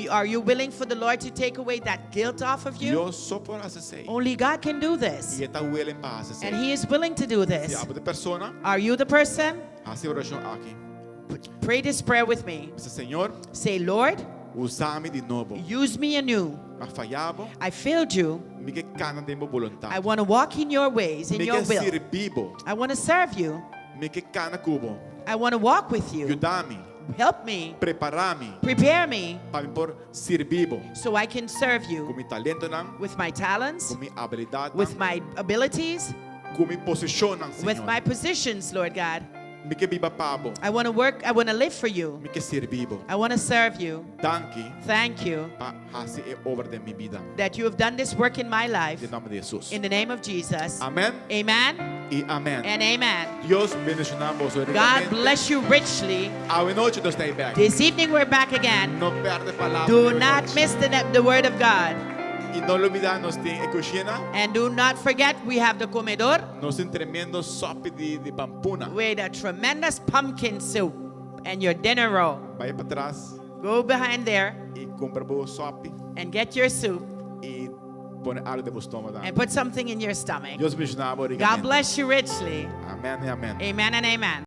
Are you willing for the Lord to take away that guilt off of you? Dios so por hasi esei. Only God can do this. I e ta willing pa hasi And esei. He is willing to do Si this. abo ta e persona, Are you the person? hasi e orashon aki. Pray this prayer with me. Bisa Señor, Say, Lord, usa mi di nobo. use me anew. M'a faya bo, I failed you. mi ke kana den bo boluntat. I want to walk in your ways, in Mi your ke will. sirbi bo. I want to serve you. Mi ke kana ku bo. I want to walk with you. Yuda mi, Help me. prepará mi Prepare me pa mi por sirbi bo. so I can serve Ku you mi talentonan, with my talents, ku mi abilidatnan, with my abilities, ku mi posishonnan, with Señor. my positions, Lord God. Mi ke biba pa bo. I want to work, I want to live for you. Mi ke sirbi bo. I want to serve you. Danki Thank you pa hasi e obra den mi bida. that you have done this work in my life. Den nòmber di Jesus. In the name of Jesus. Amèn Amen i amèn. and amen. Dios bendishoná boso God rikamente. bless you richly. Awe nochi nos ta bèk. This evening we're back again. No pèrdè palabra. Do not miss the word of God. I no lubidá nos tin e kushina. And do not forget we have the comedor Nos tin tremendo sòpi di, di pampuna. with a tremendous pumpkin soup and your dinner roll. Bai patras Go behind there i kumpra bo sòpi and get your soup i pone algu den bo stoma. and put something in your stomach. Dios bendishoná God bless you richly. Amèn i amèn. Amen and amen.